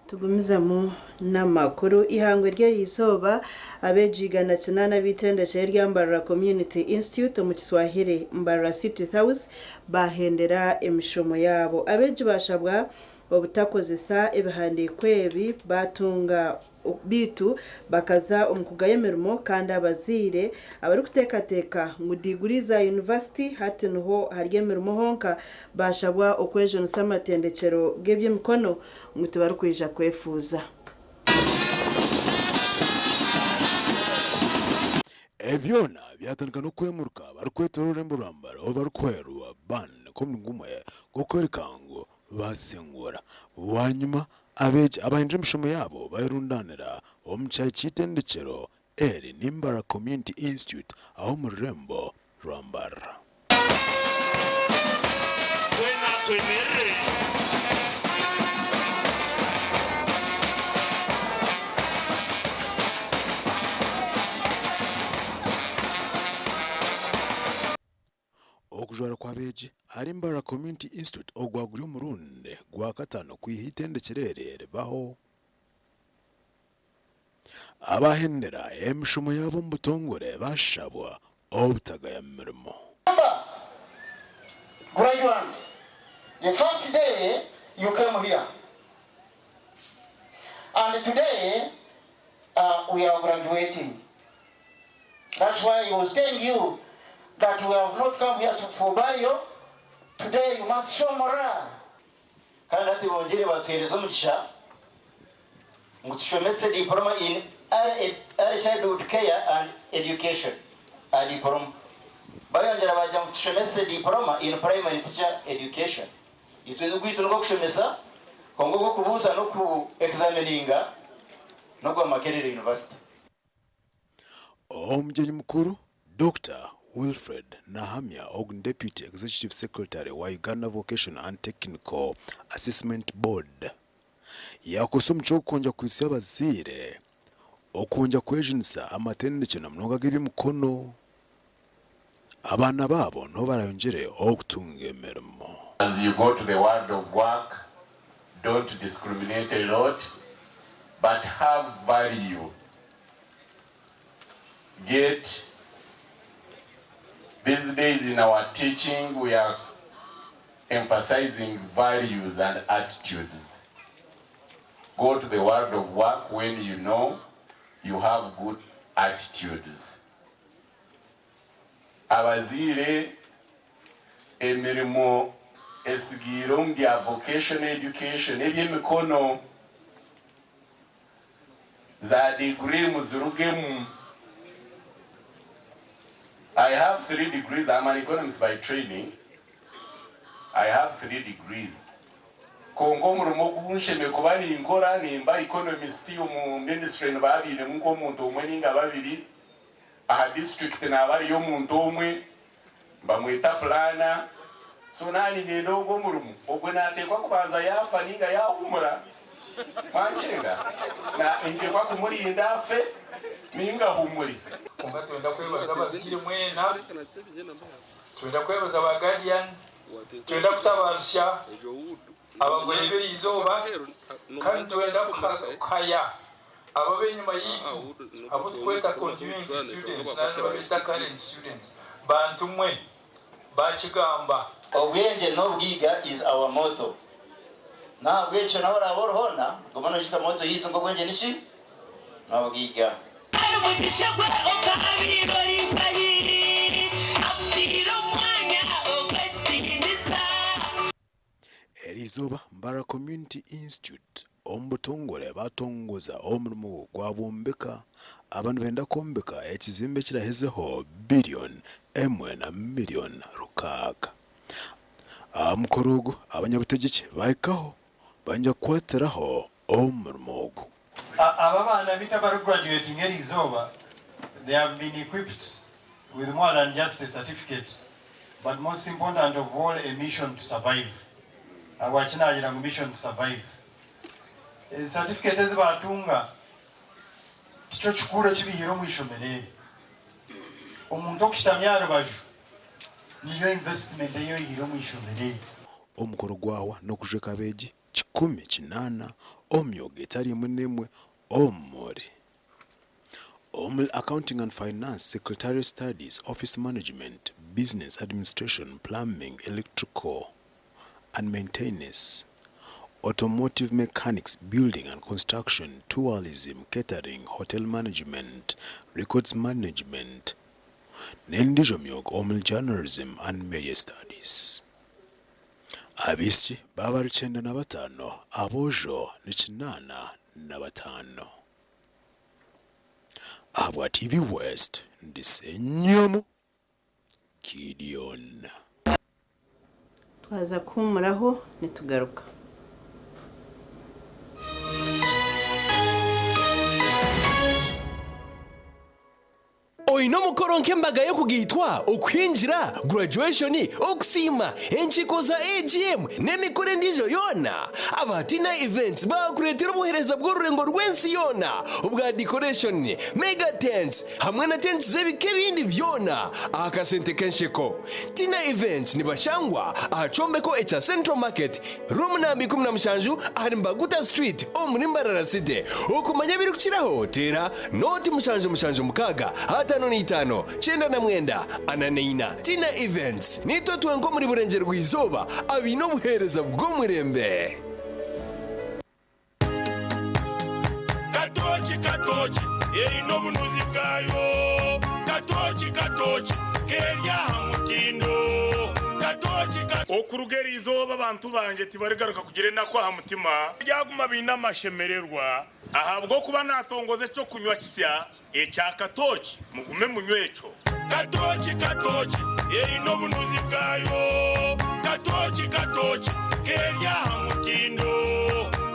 Tugumizemu n'amakuru. Eihangwe ry'eriizooba, abeegi 108 ab'eitendekyero erya Mbarara Community Institute omu Kiswahili Mbarara City House baahendera emishomo yaabo. Abeegi baashabwa obutakozesa ebihandiiko ebi baatunga beitu bakaza omu kugaya emirimo kandi abazaire abarikuteekateeka ngu diguri za yunivasite hati niho hari emirimo honka baashabwa okwejunisa amatendekyero g'eby'emikono ngu tibarikwija kwefuuza. Ebi byona byatandika n'okwemuruka barikwetoroora orurembo rwa Mbale obu barikuhwerwa band nk'omurimo gumwe gw'okworeka ngu baasingura. Bwanyima abeegi abahindura emishomo yaabo bayerundaanira omu kishaayi ky'eitendekyero eri ni Mbarara Community Institute aho omu rurembo rwa Mbarara. Twena twemerere. Okujwara kw'abeegi ahari Mbarara Community Institute ogwa guri omurundi gwakataano kwiha eitendekyero eri ribaho. Abahendera emishomo yaabo omu butongore bashabwa obutagaya mirimo. Graduands, the first day you came here and today we are graduating. That's why I was telling you that we have not come here to, for burial. Today you must show morale. Kandi hati bongyere batuheereza omugisha ngu tushomese diploma in early childhood care and education aha diploma. Bayongyera bagira ngu tushomese diploma in primary teacher education. Itwe ogwaitu n'ogw'okushomesa kwonka ogw'okubuuza n'oku examininga n'ogwa Makerere University. Omugyenyi mukuru, Dokita Wilfred Nahamya ogu ni Deputy Executive Secretary wa Uganda Vocational and Technical Assessment Board yakozesa omugisha ogu kwongyera kuhitsya abazaire okwongyera kwejunisa amatendekyero na munonga ag'eby'emikono abaana baabo niho barayongyere okutunga emirimo. As you go to the world of work, don't discriminate a lot, but have value. Get, these days in our teaching, we are emphasizing values and attitudes. Go to the world of work when you know you have good attitudes. Abazaire emirimo esigaire omu bya vocational education eby'emikono za degree muzirugemu. I have three degrees. I'm an economist by training. I have three degrees. Kwonka omurimo ogu nshemereire kuba ninkora nimba economist omu ministry nibabiinemu nk'omuntu omwe ninga babiri. Aha district naaba ariyo omuntu omwe nibamweta planner. So naaba niinyenda ogwo omurimo, ogwo naateekwa kubanza yaafa ninga yaahumura. Mwankyenga? Ninteekwa kumurinda afe ninga ahumure. Kwonka twenda kwebaza abazaire mwena, twenda kwebaza ba guardian, twenda kutabaarusya abagore b'eriizooba kandi twenda kuhaya Abo ab'enyima yaitu abu tukweta continuing students nari nibabeeta current students bantu mwe bakigamba. Obwengye n'obugaiga is our motto. N'ahabw'ekyo n'ahu oraabe ori hoona, guma noijuka motto yaitu ngu obwengye niki? N'obugaiga. Omugisha gwe okabaire ori nkahi? Akutaire omu mwanya ogw'ekitiinisa. Eriizooba Mbarara Community Institute omu butongore batongoza omurimo gwa bwombeka aba nibenda kwombeka ekizimbe ekirahezeho billion emwe na million rukaaga. Aha mukoro ogu abanyabutegyeki bahikaho banja kukwatiraho omurimo ogu. Aba abaana beitu abari graduatinga eriizooba they have been equipped with more than just a certificate but most important of all a mission to survive. Ahabwaki naagira ngu mission to survive? Ezi certificate ezi baatunga tikyo kikuru eki baihire omu ishomero eri. Omuntu okushutamya aha rubaju niyo investment ei oihire omu ishomero eri. Omukoro gwahwa n'okujweka abeegi 180 omu myoga etari emwe n'emwe omuri omuri Accounting and Finance, Secretarial Studies, Office Management, Business Administration, Plumbing, Electrical and Maintenance, Automotive Mechanics, Building and Construction, Tourism, Catering, Hotel Management, Records Management n'endiijo myoga omuri Journalism and Media Studies. Abaishiki baaba bari 95, aboojo ni 85. Ahabwa TV West, ndi Ssenyomo Gideon. Twaza kuhuumuraho nitugaruka. Oine omukoro nk'embaga y'okugaitwa, okuhingira, graduation, okusiima, enkiiko za AGM n'emikoro endiijo yoona? Aba Tina Events baakureetera obuheereza bw'orurengo rw'ensi yoona obwa decoration, mega tents hamwe na tents z'ebika ebindi byona aha kasente k'ensheko. Tina Events nibashangwa aha kyombeko ekya Central Market, Room namba 17 ahari Mbaguta Street omuri Mbarara City. Okumanya ebirikukiraho teera Nooti 776 55 99 44. Tina Events, Niitwe twenka omuri Burengyerwa-izooba abaine obuheereza bw'omurembe. Katooki katooki eine obunuzi bwayo Katooki katooki keri aha mutindo Katooki ka. Okuruga eri izooba abantu bangye tibarigaruka kugira enaku aha mutima, baryaguma baine amashemererwa. Ahabw'okuba naatongoza eky'okunywa kisya ekya katooki, mugume munywe ekyo. Katooki katooki eine obunuzi bwayo Katooki katooki keri aha mutindo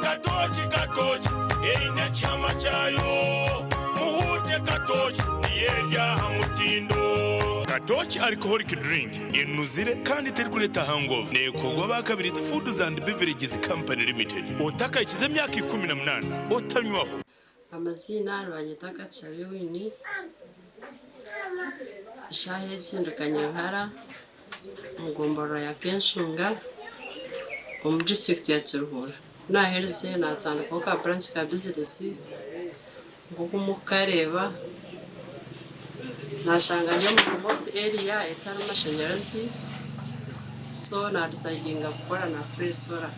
Katooki katooki eine ekihama kyayo Muhuute katooki niyo eri aha mutindo. Katooki Alcoholic Drink enuzire kandi terikureeta hangover. Neekorwa aba Kabirizi Foods and Beverages Company Limited. Otakahikize emyaka 18 otanywaho. Amaziina nibanyeta Katushabe Winnie, eshaaha egi ndi Kanyaruhara omu gomborora ya Kenshunga omu disiturikiti ya Kiruhura. Ku naaherize naatandikaho ka buranki ka bizinesi nk'oku murikukareeba, naashanga ndi omu remote area etarimu mashanyarazi so naadisayidinga kukora na Free Solar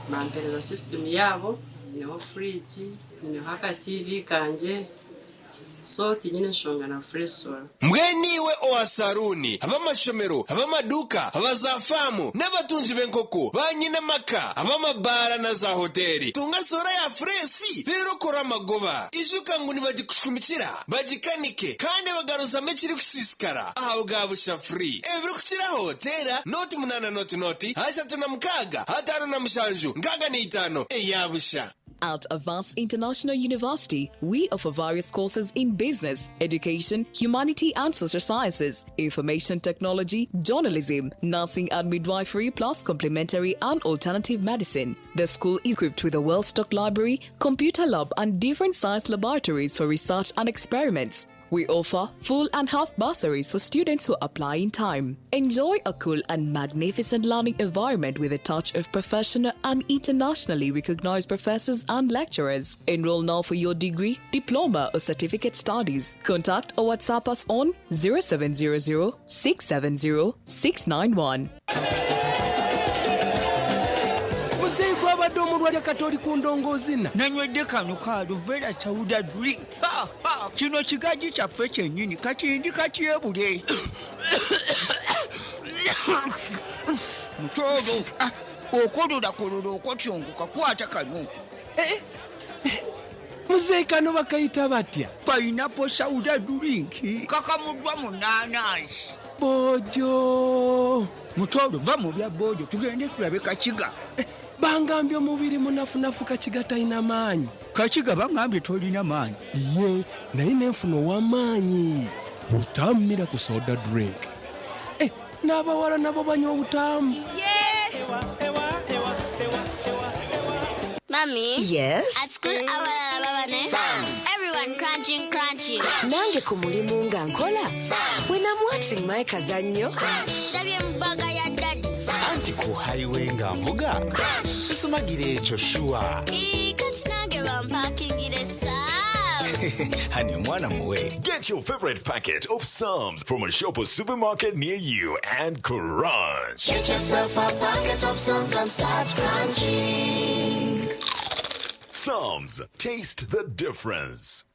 bampereza sisitimu yaabo, nyineho furiigi. Nyineho aka TV kangye so tinyine nshonga na Free Solar. Mbwenu iwe owa saruuni, ab'amashomero, ab'amaduuka, aba za faamu, n'abatungi b'enkoko, ba nyinamaka, ab'amabaara na za hoteeri, tunga soora ya fureesi reero okore amagoba. Ijuka ngu nibagikushumikira, bagikanike, kandi bagaruzamu ekirikusiisikara aha bwa busha free. Ebirikukiraho teera nooti munaana nooti nooti 36 57 65 eya busha. At Avance International University, we offer various courses in business, education, humanity and social sciences, information technology, journalism, nursing and midwifery, plus complementary and alternative medicine. The school is equipped with a well-stocked library, computer lab and different science laboratories for research and experiments. We offer full and half bursaries for students who apply in time. Enjoy a cool and magnificent learning environment with a touch of professional and internationally recognized professors and lecturers. Enroll now for your degree, diploma, or certificate studies. Contact or WhatsApp us on 0700 670 691. Muzeeyi gwabadde omulwadde kati oli ku ndongoozina. Nanywedde kano ka Aluvera Sauda drink. Ha, ha, kino kigaji kyaffe kyennyini kati ndi katyebule. Mutoolo, ah, okololakololo okotyongoka kwata kano. Eh, muzeeyi kano bakayita batya? Pineapple Sauda drink kakamuddwa mu naanansi. Bojo. Mutoolo va mu bya bojo tugende tulabe Kakiga. Eh, bangambye omubiri munafunafu Kakiga talina maanyi. Kakiga bangambye tolina maanyi. Ye naye nenfuna ow'amaanyi. Butamu miracle soda drink. Eh, n'abawala nabo banywa obutamu. Mommy? Yes? At school, abalala baba ne Everyone crunching, crunching. Nange ku mulimu nga nkola. When I'm watching my kazannyo. Ndabye mu bbaga ya daddy. Anti ku highway nga nvuga sisumagira ekyo shuwa. Ii, kati nange bampakingire Sam's. Hani omwana muwe. Get your favorite packet of Psalms from a shop or supermarket near you and crunch. Get yourself a packet of Psalms and start crunching. Psalms, taste the difference.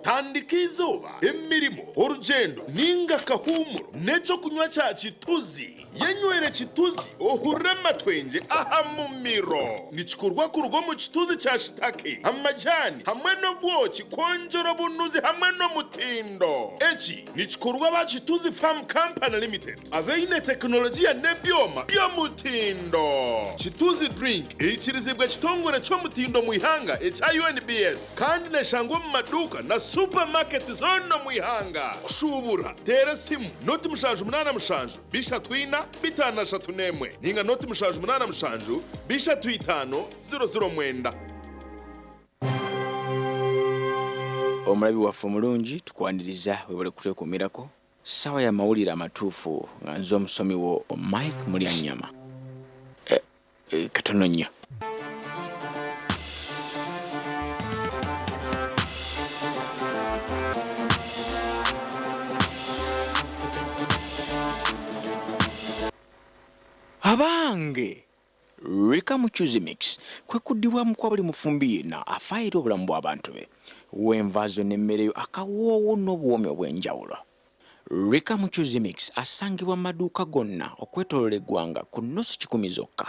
Tandika izooba, emirimu, orugendo ninga akahumuro n'ekyokunywa kya kituzi. Yenywere kituzi ohurire amatwenge aha mumiro. Nikikorwa kuruga omu kituzi kya shitake, amajani hamwe n'obwoki kwongyera obunuzi hamwe n'omutindo. Eki nikikorwa ba Kituzi Farm Company Limited abaine tekinologiya n'ebyoma by'omutindo. Kituzi drink eikirizibwa ekitongore ky'omutindo mu ihanga ekya UNBS kandi neshangwa omu maduuka na supermarket zonna mu ihanga. Kushubura tera esimu 077 34 531 ninga 077 35 009. Omulabi waffe omulungi tukwaniriza, webale kutwekuumirako. Ssaawa ya mawulire amatuufu nga nze omusomi wo Mike Mulyanyama. Eh, eh, katono nnyo. Abange Rika Muchuzi Mix kwe kuddibwamu kwa buli mufumbi yenna afaayo eri obulamu bw'abantu be. W'enva zo n'emmere yo akawoowo n'obuwoomi obw'enjawulo. Rika Muchuzi Mix asangibwa mu maduuka gonna okwetooloola eggwanga ku nnusu 100 zokka.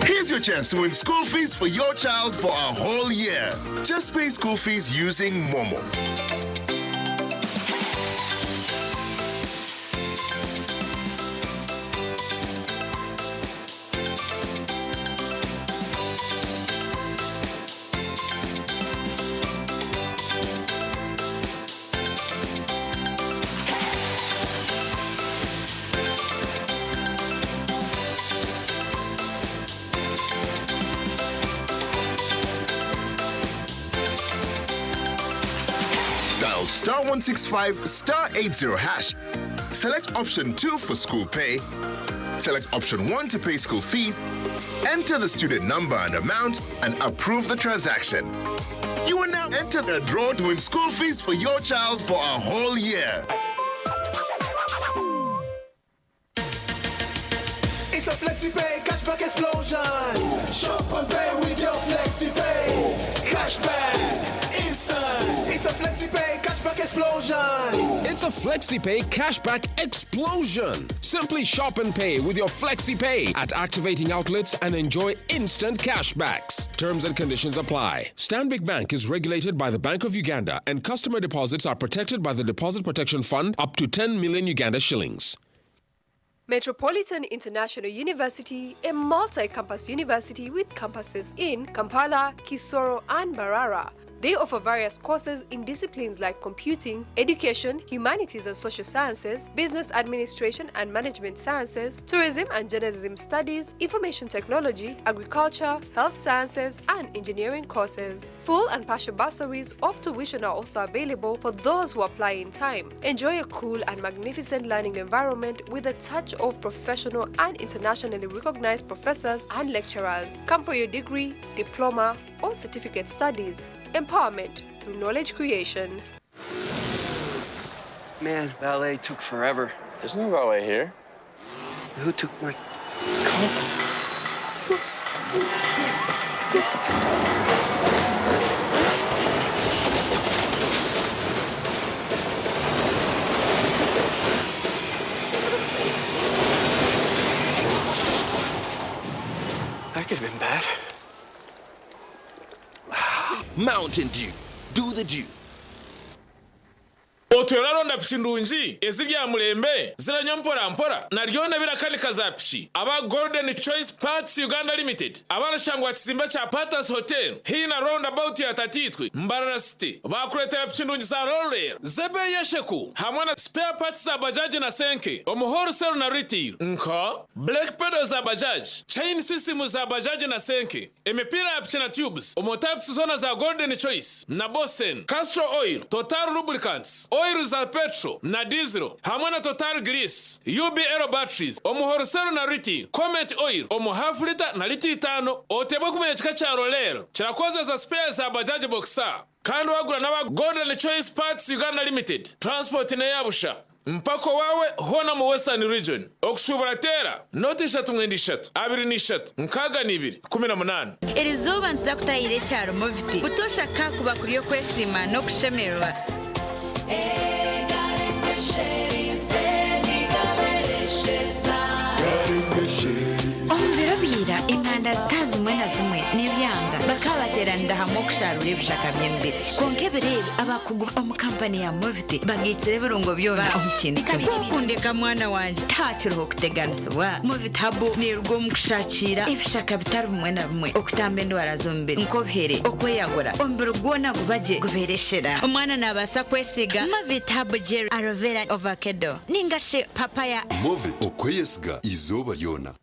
Here's your chance to win school fees for your child for a whole year. Just pay school fees using Momo. Dial star 165 star 80 hash. Select option 2 for school pay. Select option 1 to pay school fees. Enter the student number and amount and approve the transaction. You will now enter the draw to win school fees for your child for a whole year. It's a FlexiPay cashback explosion. Shop and pay with your FlexiPay. Cashback, instant. It's a FlexiPay cashback explosion. It's a FlexiPay cashback explosion. Simply shop and pay with your FlexiPay at activating outlets and enjoy instant cashbacks. Terms and conditions apply. Stanbic Bank is regulated by the Bank of Uganda and customer deposits are protected by the Deposit Protection Fund up to 10 million Uganda shillings. Metropolitan International University, a multi-campus university with campuses in Kampala, Kisoro, and Mbarara. They offer various courses in disciplines like computing, education, humanities and social sciences, business administration and management sciences, tourism and journalism studies, information technology, agriculture, health sciences, and engineering courses. Full and partial bursaries of tuition are also available for those who apply in time. Enjoy a cool and magnificent learning environment with a touch of professional and internationally recognized professors and lecturers. Come for your degree, diploma, or certificate studies. Empowerment through knowledge creation. Man, valet took forever. There's no valet here. Who took my That could have been bad. Mountain Dew. Do the dew. Otuyo raronda piki ndungi eziri aha murembe ziranywa mpora mpora naryona birakanika za piki aba Golden Choice Parts Uganda Limited abarashangwa aha kizimbe kya Patas Hotel haihi na roundabout ya Tatiitwe Mbarara City bakureetera piki ndungi za Roller z'ebeeyi esheku hamwe na spare parts za bajaji na senke omu wholesale na retail nka brake pedal za bajaji, chain system za bajaji na senke, emipiira ya piki na tubes omu types zoona za Golden Choice na Bosen, Castrol Oil, Total Lubricants, oil za petrol na diesel hamwe na Total Grease, UBL batteries omu wholesale na retail, Comet Oil omu half liter na lita itaano. Otebwe kumanya ekika kya Roller kirakozesa spare za Bajaj Boxer kandi wagura n'aba Golden Choice Parts Uganda Limited transport n'eyabusha mpaka owawe hoona mu Western Region. Okushuubura teera nooti ishatu mwenda ishatu abiri n'ishatu nkaaga n'ibiri kumi na munaana. Erizooba nituza kutahirira ekyaro Moviti. Butoosha ka kuba kuri okwesiima n'okushemererwa. Omu biro bya ira, enganda zitari zimwe na zimwe n'ebyanga bakaba bateeranira hamwe okusharuura ebishaka by'emibiri. Kwonka ebiro ebi, abakugu omu kampani ya Moviti bagaitsire ebirungo byona omu kintu kimwe. Ku okundeka mwana wangye, tihakiriho kuteganisibwa. Moviti Herbal neeruga omu kushakiira ebishaka bitari bimwe na bimwe okutamba endwara z'omubiri nk'obuhere, okweyagura, omubiri gwona guba gye gubeera eshera. Omwana naabaasa kwesiiga Movit Herbal Gel Aloe Vera Ovakedo ninga shi Papaya. Movit okweyesiga eizooba ryona.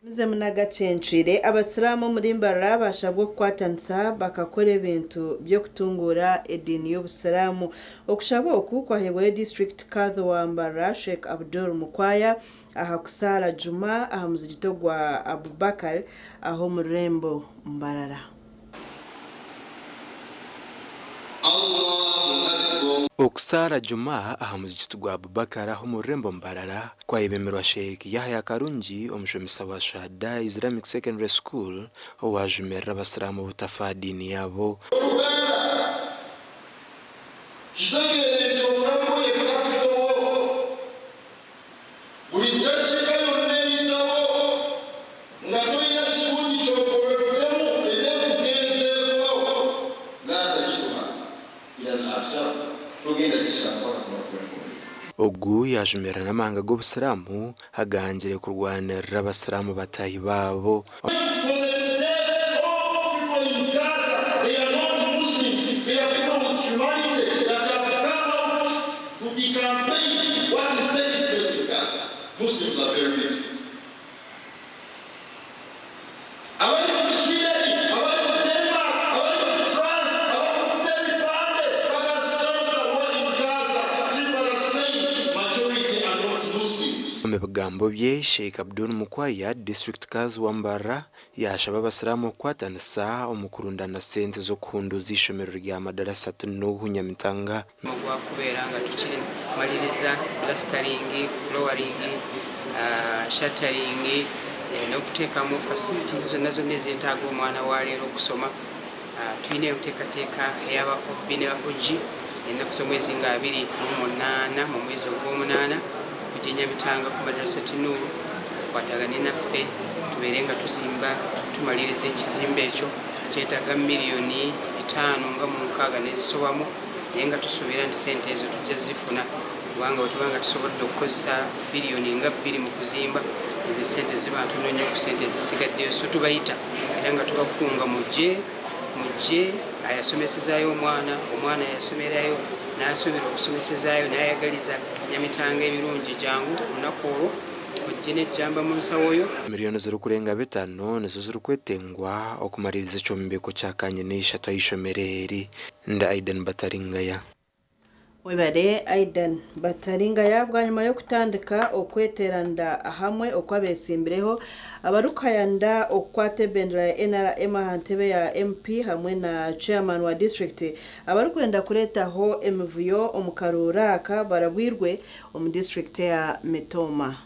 Muzemu n'agacencwire, Abasiraamu omuri Mbarara baashabwa okukwatanisa bakakora ebintu by'okutunguura ediini y'Obusiraamu. Okushaba oku kwahebwayo Disiturikiti Kadhi wa Mbarara, Sheikh Abdul Mukwaya aha kusaara Juma aha muzigiti ogwa Abubakar aha omu rurembo Mbarara. Okusaara Juma aha muzigiti gwa Abubakar aha omu rurembo Mbarara kwayebemerwa Sheikh Yahya Karungi omushomesa wa Shuhada Islamic Secondary School owajumirira abasiraamu obutafa aha diini yaabo. Ow'oruganda, kitegeere nti omulabe wo ye kapito wo. Buli ddakiika yonna eyitawo nga tolina kirungi ky'okoleddemu eba ekugenzeeko, laa tajiduha ilal aakhira, togenda gisanga ku lunaku lw'enkomerero. Ogu yaajumirira n'amahanga g'Obusiraamu agangire kurwanirira Abasiraamu bataahi baabo. For the death of people in Gaza, they are not Muslims, they are people with humanity that have come out to decampaign what is taking place in Gaza. Muslims are very busy. Abali mu Sweden, abali mu Denmark, abali mu France, abali mu Telipande, baga stop the war in Gaza. Free Palestine, majority are not Muslims. Omu bigambo bye, Sheikh Abdul Mukwaya, Disiturikiti Kazi wa Mbarara yaashaba Abasiraamu okukwatanisa omu kurundana sente z'okuhunduuza eishomero rya Madarasa Nuhu Nyamitanga. Ogwa kubeera nga tukimaliriza plastering, flooring, shuttering n'okuteekamu facilities zonna zonna ezeetaaga omwana wa leero okusoma. Tulina enteekateeka ey'aba OB ne OG ennaku z'omwezi nga 28 mu mwezi ogw'omunaana okujja e Nyamitanga ku Madrasat Noor okwatagane naffe tubeere nga tuzimba tumaliriza ekizimbe ekyo kyetaaga miliyoni bitaano nga mu nkaaga n'ezisobamu naye nga tusuubira nti ssente ezo tujja zifuna kubanga bwe tuba nga tusobodde okukozesa biliyoni nga bbiri mu kuzimba Ezo esente ziba ntono nnyo ku sente ezisigaddeyo, so tubayita era nga tubakunga mujje mujje ayasomesezaayo omwana, omwana yasomerayo n'asuubira okusomesezaayo n'ayagaliza Nyamitanga ebirungi, jangu olunaku olwo ojje n'ejjamba mu nsawo yo. Miriyoni zirikurenga 5 nizo zirikwetengwa okumaririza ekyombeko kya kanyina ishatu ah'eishomero eri. Ndi Aidan Bataringaya. Webare Aidan Bataringaya. Bwanyima y'okutandika okweteranira hamwe okw'abesimbireho abarikuhayanda okukwata ebendera ya NRM aha ntebe ya MP hamwe na chairman wa district, abarikwenda kureetaho emivuyo omu karuuru aka barabwirwe omu district eya Mitooma.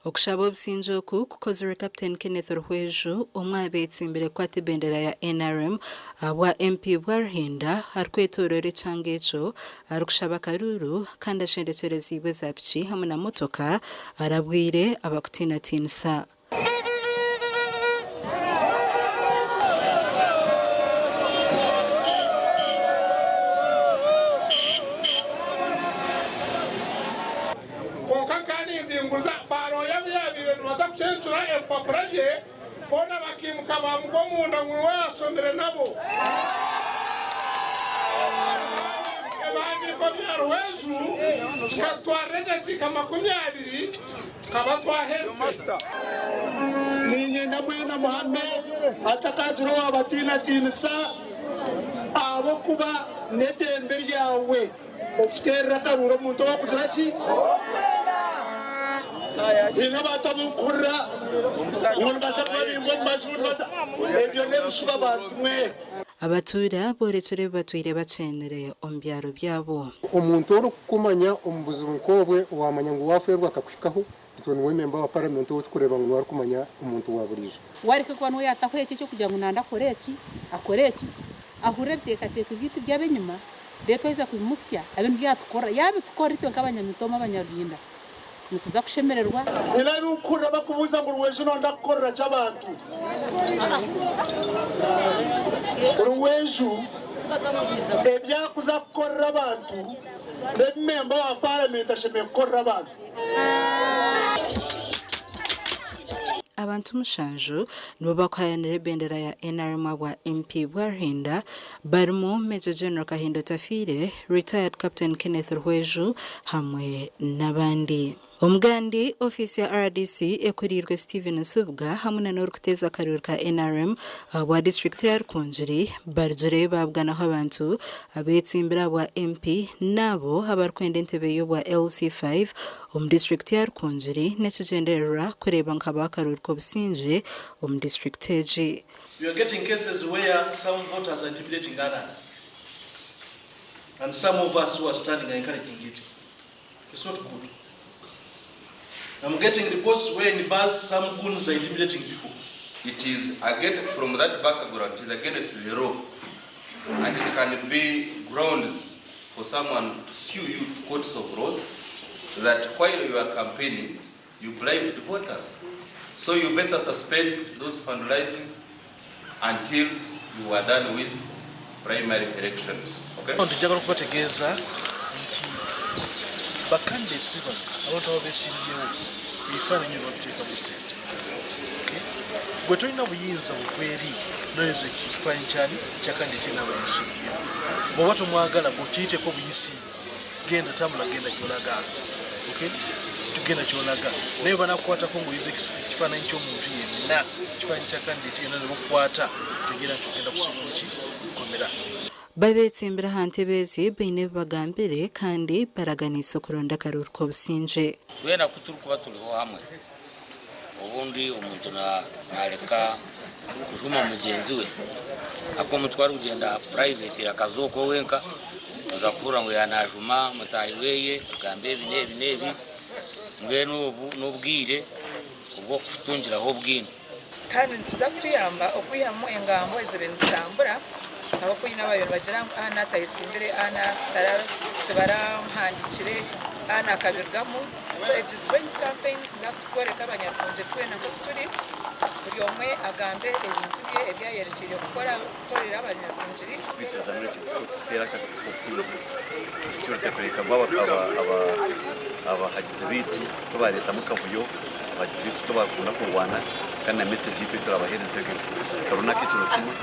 Okushaba obusingye oku kukozirwe Captain Kenneth Ruhweju, omwe aha beetsimbire kukwata ebendera ya NRM ahabwa MP bwa Ruhinda arikwetooroora ekyanga ekyo arikushaba akaruuru kandi ashendekyereziibwe eza piki hamwe na motoka arabwire abakutiinatiinisa. Kwonka nkanindinguza, baaroya abu yaabaire nibaza kucencura ebipapura bye, boona bakaimuka baamugwa omunda ngu niwe yaashomire nabo. Ebihandiiko bya Rweju kikatutwarira edakiika 20 tukaba twaherize. Niinyenda mwena muhame hatakaagira owaabatiinatiinisa, ahabw'okuba n'eddembe ryawe okuteerera akaruuru omuntu owaakugira ki? Haine abantu abu nkuhurira ngu nibaza kubabinga omu maju, nibaza... Ebyo n'ebishuba bantu mwe. Abatuura boorekire ebi batwire bakyenire omu byaro byabo. Omuntu orikukumanya omu buzibu nk'obwe waamanya ngu waafeerwa akakuhikaho, itwe niwe memba wa paramenti ou turikureeba ngu niwe arikumanya omuntu wa buriijo. Wareka kuba niwe yaataho eki eky'okugira ngu nanda akore eki, akore eki, ahurire ebiteekateeko byaitu by'ab'enyima, reero twaheza kubimutsya abe nibyo yaatukorera. Yaabitukorera itwe nk'abanyamitooma abanyaruhinda nituza kushemererwa. Haine abu nkuhurira bakubuuza ngu Rweju nonda kukorera ki abantu? Rweju ebi arikuza kukorera abantu n'ebi memba wa paramenti ashemereire kukorera abantu. Abantu 7 nibo bakuhayanira ebendera ya NRM abwa MP bwa Ruhinda barimu Major General Kahinda Otafiire, Retired Captain Kenneth Ruhweju hamwe n'abandi. Omugandi, ofiisi ya RDC ekuriirwe Stephen Nsubuga hamwe na n'orikuteeza akaruuru ka NRM ahabwa disiturikiti ya Rukungiri barugireyo baabuganaho abantu abeetsimbire ahabwa MP n'abo abarikwenda entebe y'obwa LC5 omu disiturikiti ya Rukungiri n'ekigyendererwa kureeba ngu habaho akaruuru k'obusingye omu disiturikiti egi. We are getting cases where some voters are intimidating others. And some of us who are standing are encouraging it. It's not good. I'm getting reports where in bars some goons are intimidating people. It is again from that background, it is against the law. And it can be grounds for someone to sue you to courts of laws that while you are campaigning, you bribed voters. So you better suspend those fundraisings until you are done with primary elections. Okay? Njagala okubategeeza nti bakandidates bano abantu ababesimbyewo ebifaananyi byo babiteekamu ssente. Okay? Gwe tolina buyinza buva eri noyeza ekifaananyi kyani kya candidate yenna aba yeesimbyewo. Bw'oba tomwagala gw'okiyiteko buyisi, genda tambula genda gy'olaga. Okay? Tugenda ky'olaga. Naye banakukwatako ng'oyuza ekifaananyi ky'omuntu yenna, ekifaananyi kya candidate yenna ne bakukwata, tegeera nti ogenda kusibwa mu ki? Kkomera. Babeetsimbire aha ntebe ezi baine ebi bagambire kandi baraganiise okuronda akaruuru k'obusingye. Twena ku turikuba turiho hamwe, obundi omuntu naareka kujuma mugyenzi we. Ahakuba omuntu ku arikugyenda private akaza okwe wenka, oza kuhurira ngu yaaba naajuma mutaahi we, agamba ebi n'ebi n'ebi. Mbwenu obu n'obwire obw'okutungiraho obwino. Kandi nikiza kutuyamba okwihamu engambo ezibaire nizitambura ahabw'okuba haine ababaire nibagira ngu Anna tayesimbire, Anna tibaramuhandikire, Anna akabirugamu. So egi joint campaigns niza kutworeka abanyarukungiri twena nk'oku turi. Buri omwe agambe ebintu bye ebi ayerekyeire kukora kukorera abanyarwingiri. Twikiriza muri ekintu ky'okuteera akasingye security kureka ngu abahagizi baitu tubareetamu kavuyo, abahagizi baitu tubakunda kurwana kandi na message yaitu ei turabaheereza akaruru n'ak'ekiro kimwe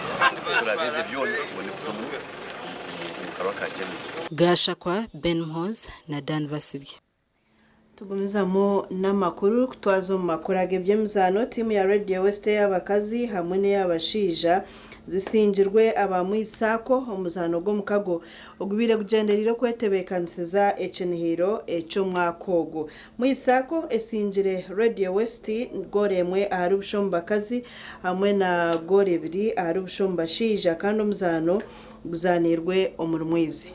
turabeeze byona tubone kuza omu karuru aka general. Gashakwa, Ben Muhoozi na Dan Basibye. Tugumizamu n'amakuru kutwaza omu makuru ag'eby'emizaano tiimu ya Radio West ey'abakazi hamwe n'ey'abashaija zisingirwe aba Mwisaako omuzaano gw'omukago ogubaire gugyendereire okwetebeekanisiza ekinihiiro eky'omwaka ogu. Mwisaako esingire Radio West goolo emwe ahari busha omu bakazi hamwe na goolo ibiri ahari busha omu bashaija kandi omuzaano guzaaniirwe omuri Mwizi.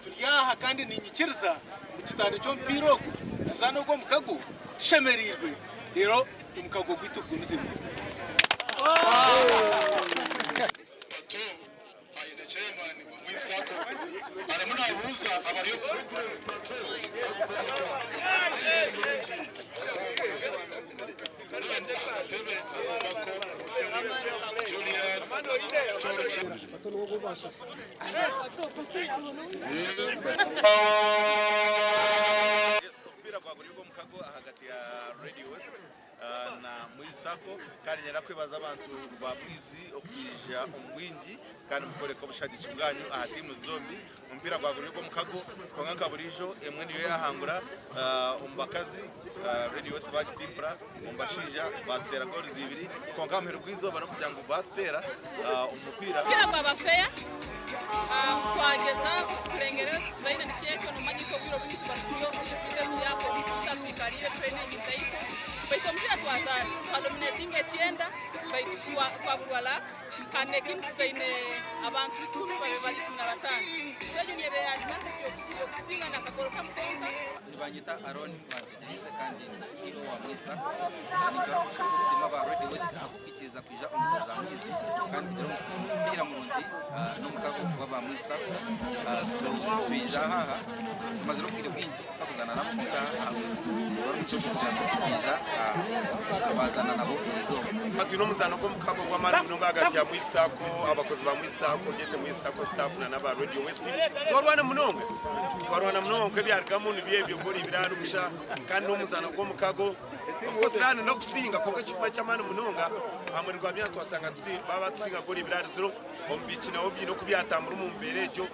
Turi aha kandi niinyikiriza ngu tutandikye omupiira ogu tuzaane ogu omukago tushemereirwe reero omukago gwaitu gugumizemu. Yes, omupiira gwaguri ogw'omukago ahagati ya Radio West na Mwizi Sacco kandi nyenda kwebaza abantu ba Mwizi okwija omu bwingi kandi mukworeka obushagiki bwanyu aha tiimu zombi. Omupiira gwaguri ogw'omukago kwonka nka buriijo emwe niyo yahangura omu bakazi Radio West bagitimpura omu bashaija batuteera goals ibiri kwonka aha muheru gw'eizooba n'okugira ngu batuteera omu mupiira. Omupiira gwaba feya, twageza turengere tuzaine nikyekyo nomanya itwe obwire obwingi tuba turi omu bizinesi ya kompyuta twikariire twine ebintu byaitu baitu omupiira twazaana twadominatinga ekyenda baitu twaburwa luck kandi ekindi tuzaine abantu ikumi babe bari 15 so egyo niyo ebaire advantage y'okusinga n'akagoro kamwe konka. Nibanyeta Aaron Bantegyereize kandi ndi CEO wa Mwiza. Ninjwara omugisha ogu kusiima aba Radio West ahabw'okwikiriza kwija omu nshozi za Mwizi kandi kugira omupiira murungi n'omukago gw'aba Mwiza. Twija aha tumazire obwire bwingi tutakuzaana nabo kwonka nitwara omugisha ogu kugira ngu twija twazana nabo erizooba. Twine omuzaano gw'omukago gw'amaani munonga ahagati ya Mwizi Sacco, abakozi ba Mwizi Sacco, Gete Mwizi Sacco staff na n'aba Radio West. Twarwana munonga, twarwana munonga kwonka ebyarugamu nibyo ebyo goolo ibiri ahari busha kandi n'omuzaano gw'omukago. Of course naaba n'okusinga kwonka ekikuba eky'amaani munonga aha muheru gwa byona twashanga baaba batusinga goolo ibiri ahari ziro omu biiki nabo biine oku byatambura omu mbeera egyo.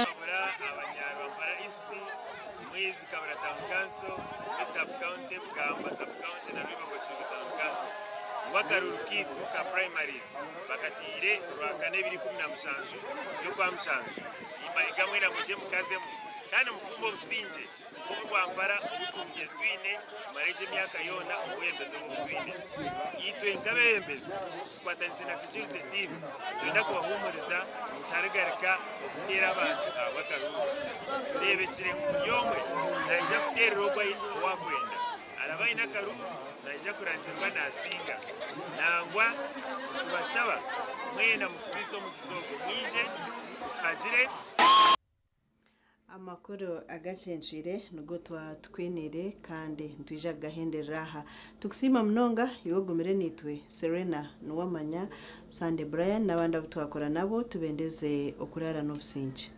Kabura abanyarwampara East, Mwizi Kabura Town Council, Mwizi Sub County, Bugamba Sub County na Rwibagwe Kishundu Town Council ngu akaruru kaitu ka primaries bakatiire orwakana 27 y'Okwamushanju. Nimbahiga mwena mwije mukazemu kandi mukuume obusingye nk'obu Rwampara obu tugumire twine kumara egyo emyaka yoona obwebembezi obu obutwine. Itwe nk'abebembezi tukwatanise na security team nitwenda kubahuumuriza ngu tiharigaruka okuteera abantu ahabw'akaruru. Tureebekire ngu buri omwe naija kuteerera ogwo ou akwenda. Araba aine akaruru naija kurangirwa naasinga. Nangwa nitubashaba mwena mututwise omuzizi ogwo mwije mutuhagire. Amakuru agacencwire nigo twatukwiniire kandi nitwija kugahenderera aha. Tukusiima munonga iwe ogumire naitwe, Serena Nuwamanya, Sunday Brian n'abandi abu twakora nabo tubendeze okuraara n'obusingye.